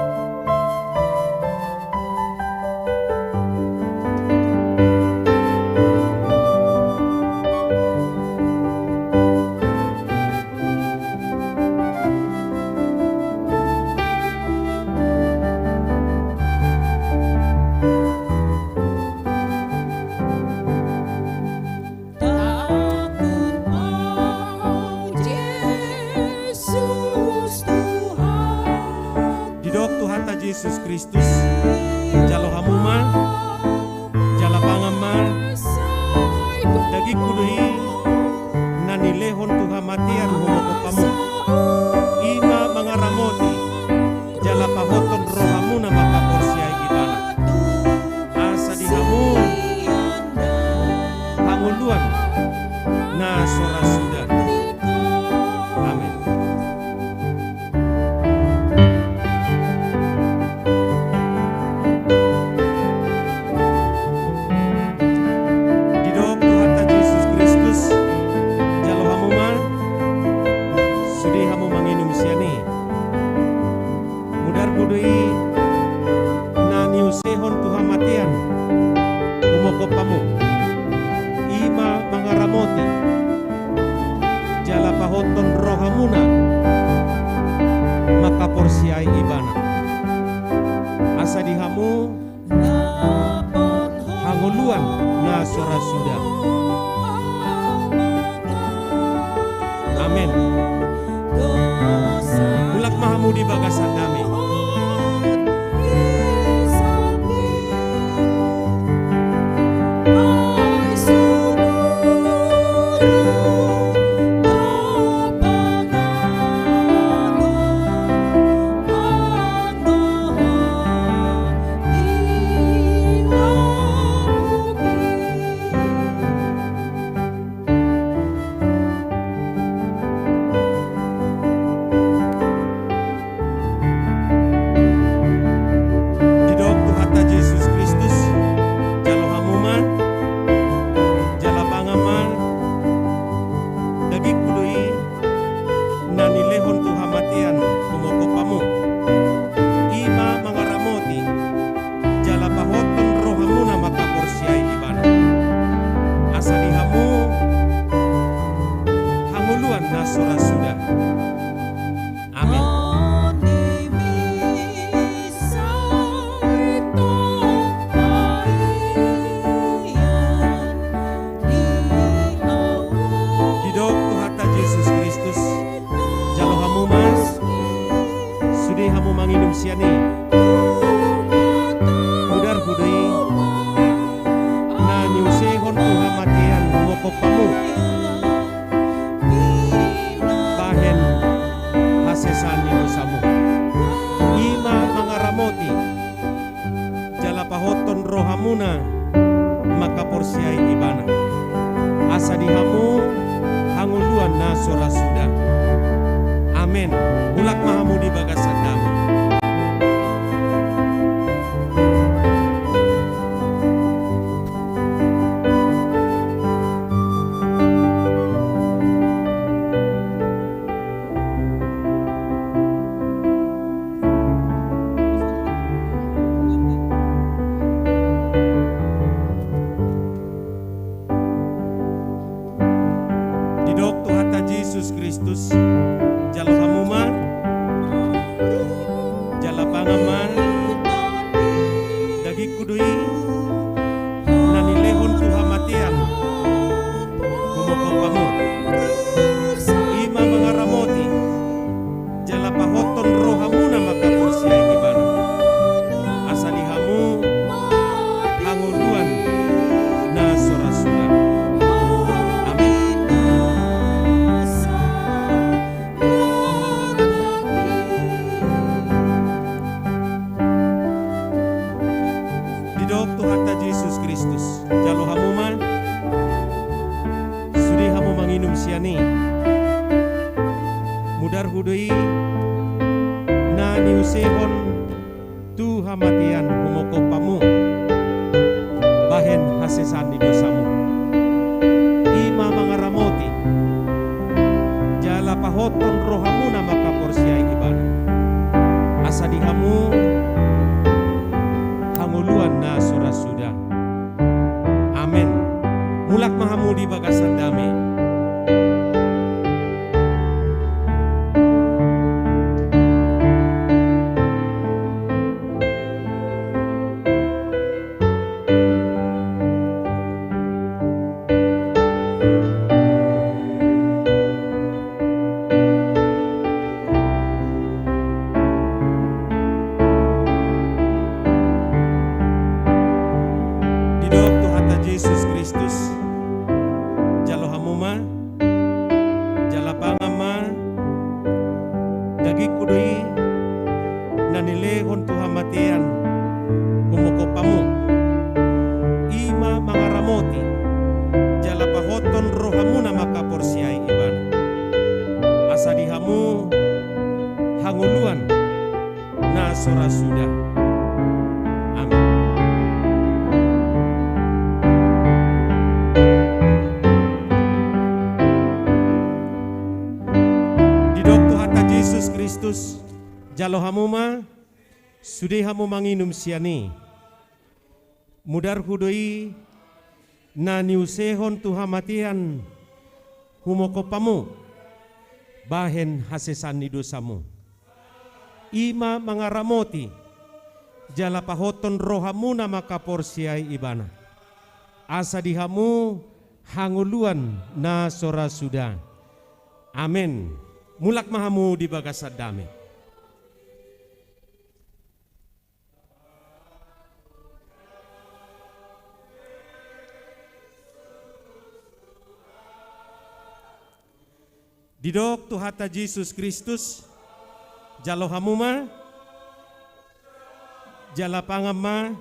Didok Tuhanta Jesus Kristus, jalo hamu ma, jala pangan ma, dagingku do i na nilehon tu hamatean, humongkop hamu. I ma mangaramoti, jala pahothon rohamuna mangkaporseai Ibana. Asa di hamu hangoluan na so ra suda. Amen. Didok Tuhanta Jesus Kristus, jalo hamu ma, sude hamu manginum sian i. Mudarhu do i na niusehon tu hamatean, humongkop hamu. I ma mangaramoti, jala pahothon rohamuna mangkaporseai Ibana. Asa di hamu na Hangoluan na so ra suda. Amen. Mulak ma hamu di bagasan dame. Didok Tuhanta Jesus Kristus, jalo hamu ma, jala pangan ma, dagingku do i, na nilehon tu hamatean humongkop hamu. I ma mangaramoti, jala pahothon rohamuna mangkaporseai ibana. Asa di hamu hangoluan na so ra suda. Amen. Didok Tuhanta Jesus Kristus, jalo hamu ma, sude hamu manginum sian i. Mudarhu do i, na niusehon tu hamatean humongkop hamu, bahen hasesaan ni dosamu. I ma mangaramoti, jala pahothon rohamuna mangkaporseai ibana. Asa di hamu hangoluan na so ra suda. Amen. Mulak ma hamu di bagasan dame. Didok Tuhanta Jesus Kristus, jalo hamu ma, jala pangan ma, dagingku do i, na nilehon tu hamatean humongkop hamu. I ma mangaramoti, jala pahothon rohamuna mangkaporseai ibana. Asa di hamu hangoluan na so ra suda. Amen. Didok Tuhanta Jesus Kristus, jalo hamu ma, sude hamu manginum sian i. Mudarhu do i, na niusehon tu hamatean humongkop hamu, bahen hasesaan ni dosamu. I ma mangaramoti, jala pahothon rohamuna mangkaporseai ibana. Asa di hamu hangoluan na so ra suda. Amen. Mulak ma hamu di bagasan dame. Didok Tuhanta Jesus Kristus, jalo hamu ma, jala pangan ma, dagingku do i, na nilehon tu hamatean humongkop hamu. I ma mangaramoti, jala pahothon rohamuna mangkaporseai ibana. Asa di hamu hangoluan na so ra suda. Amen. Didok Tuhanta Jesus Kristus, jalo hamu ma, sude hamu manginum sian i. Mudarhu do i, na niusehon tu hamatean humongkop hamu, bahen hasesaan ni dosamu. I ma mangaramoti, jala pahothon rohamuna mangkaporseai ibana. asa di hamu hangoluan na so ra suda. Amen. Mulak ma hamu di bagasan dame. Didok Tuhanta Jesus Kristus, jalo hamu ma, jala pangan ma,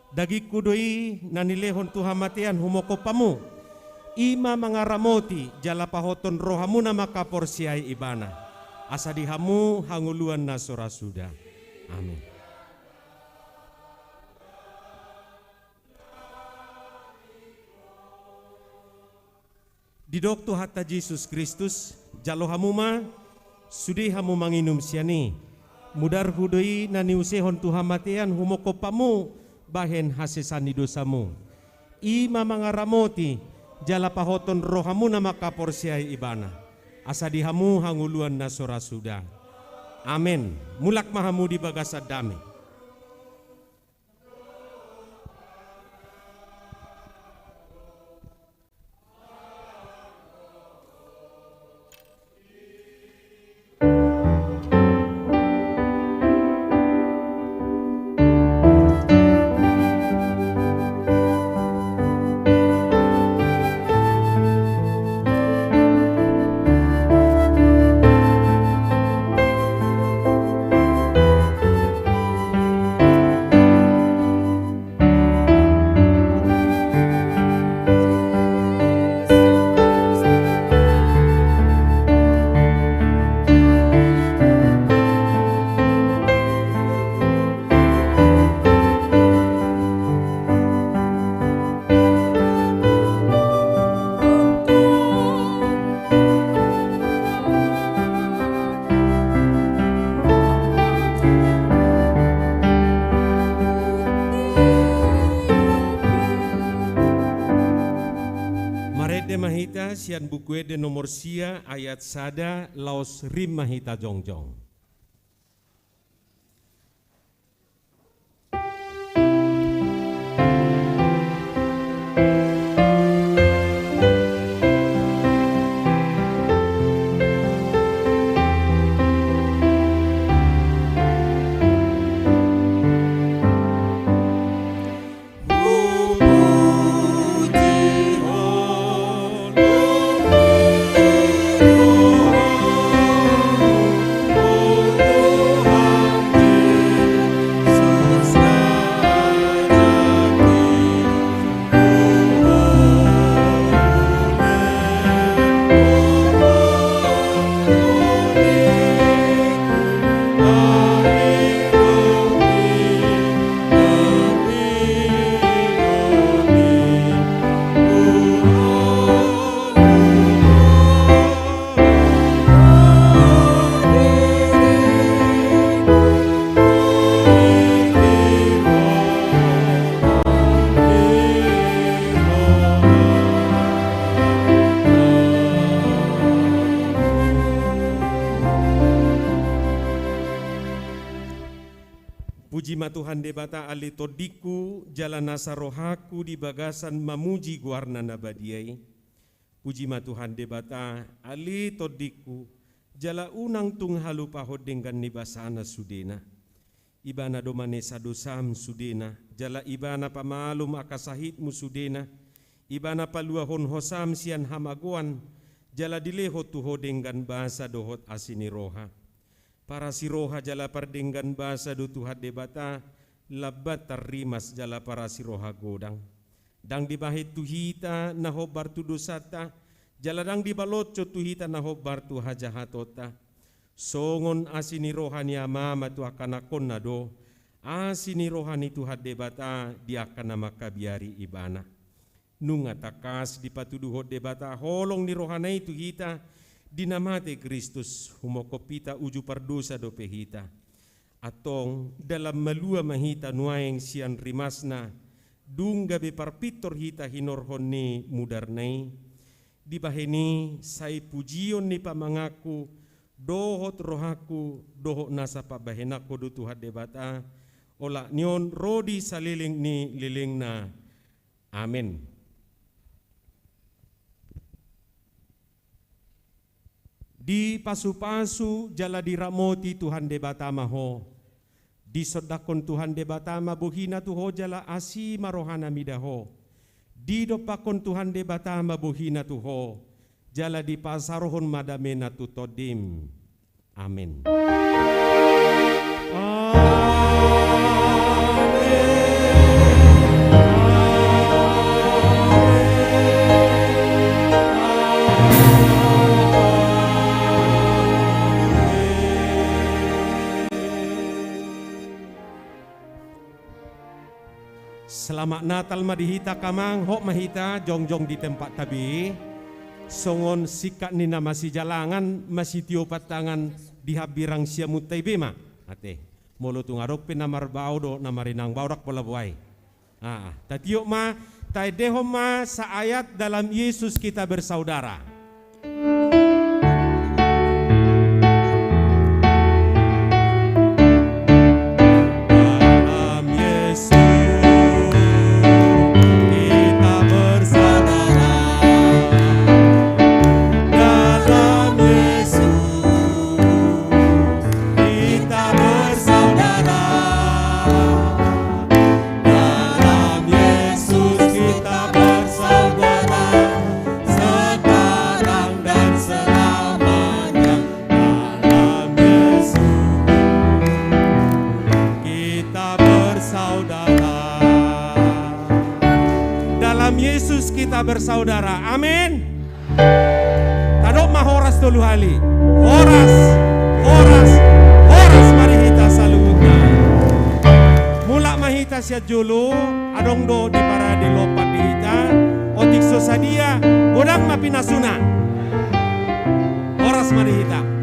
dagingku do i na nilehon tu hamatean humongkop hamu, i ma mangaramoti jala pahothon rohamuna mangkaporseai Ibana, asa di hamu hangoluan na so ra suda. Amen. Didok Tuhanta Jesus Kristus, jalo hamu ma, sude hamu manginum sian i. Mudarhu do i na niusehon tu hamatean humongkop hamu bahen hasesaan ni dosamu. I ma mangaramoti jala pahothon rohamuna mangkaporseai Ibana, asa di hamu hangoluan na so ra suda. Amen. Mulak ma hamu di bagasan dame. Marende ma hita sian Buku Ende nomor sia ayat sada, laos rap ma hita jongjong. Puji ma Tuhan Debata, ale tondingku, jala nasa rohangku di bagasan mamuji goarna na badia i. Puji ma Tuhan Debata, ale tondingku, jala unang tung halupahon denggan ni basana sudena. Ibana do manesa dosam sudena, jala Ibana pamalum angka sahitmu sudena. Ibana paluahon hosam sian hamagoan, jala dilehon tu ho denggan basa dohot asi ni roha. Parasi roha jala pardenggan basa do Tuhan Debata, lambat tarrimas jala parasi roha godang. Ndang dibahen tu hita na hombar tu dosanta, jala ndang dipaloncon tu hita na hombar tu hajahatonta. Songon asi ni roha ni amama tu angka anakkonna do asi ni roha ni Tuhan Debata di angka na mangkabiari Ibana. Nunga tangkas dipatuduhon Debata holong ni rohana i tu hita di na mate Kristus, humongkop hita uju pardosa dope hita. Antong dalan malua ma hita nuaeng sian rimasna, dung gabe parpintor hita hinorhon ni mudarna i. Dibahen i sai pujion ni pamanganku, dohot rohangku, dohot nasa pambahenanku do Tuhan Debata, olat ni on ro di saleleng ni lelengna. Amen. Dipasupasu jala diramoti Tuhan Debata ma ho. Disondangkon Tuhan Debata ma bohina tu ho jala asi ma rohana mida ho. Didompakkon Tuhan Debata ma bohina tu ho jala dipasarohon ma damena tu tondim. Amen. Amen. Selamat Natal ma di hita angka amang, hot ma hita jongjong di tempat tabi. Songon singkat ni na masijalangan, masitiopan tangan di hambirang siamunta i be ma. Ate, molo tung adong pe na marbao dohot na marinang, bao ndang pola boa i. Ah, tatiop ma, taendehon ma saayat dalam Yesus kita bersaudara. Dalam Yesus kita bersaudara. Dalam Yesus kita bersaudara. Dalam Yesus kita bersaudara. Sekarang dan selamanya. Dalam Yesus kita bersaudara. Dalam Yesus kita bersaudara. Amin. Tadok ma horas tolu hali. Horas, horas, horas ma di hita saluhutna. Mulak ma hita sian jolo, adong do di parade lompan di hita. Otik so sadia, godang ma pinasuna. Horas ma di hita.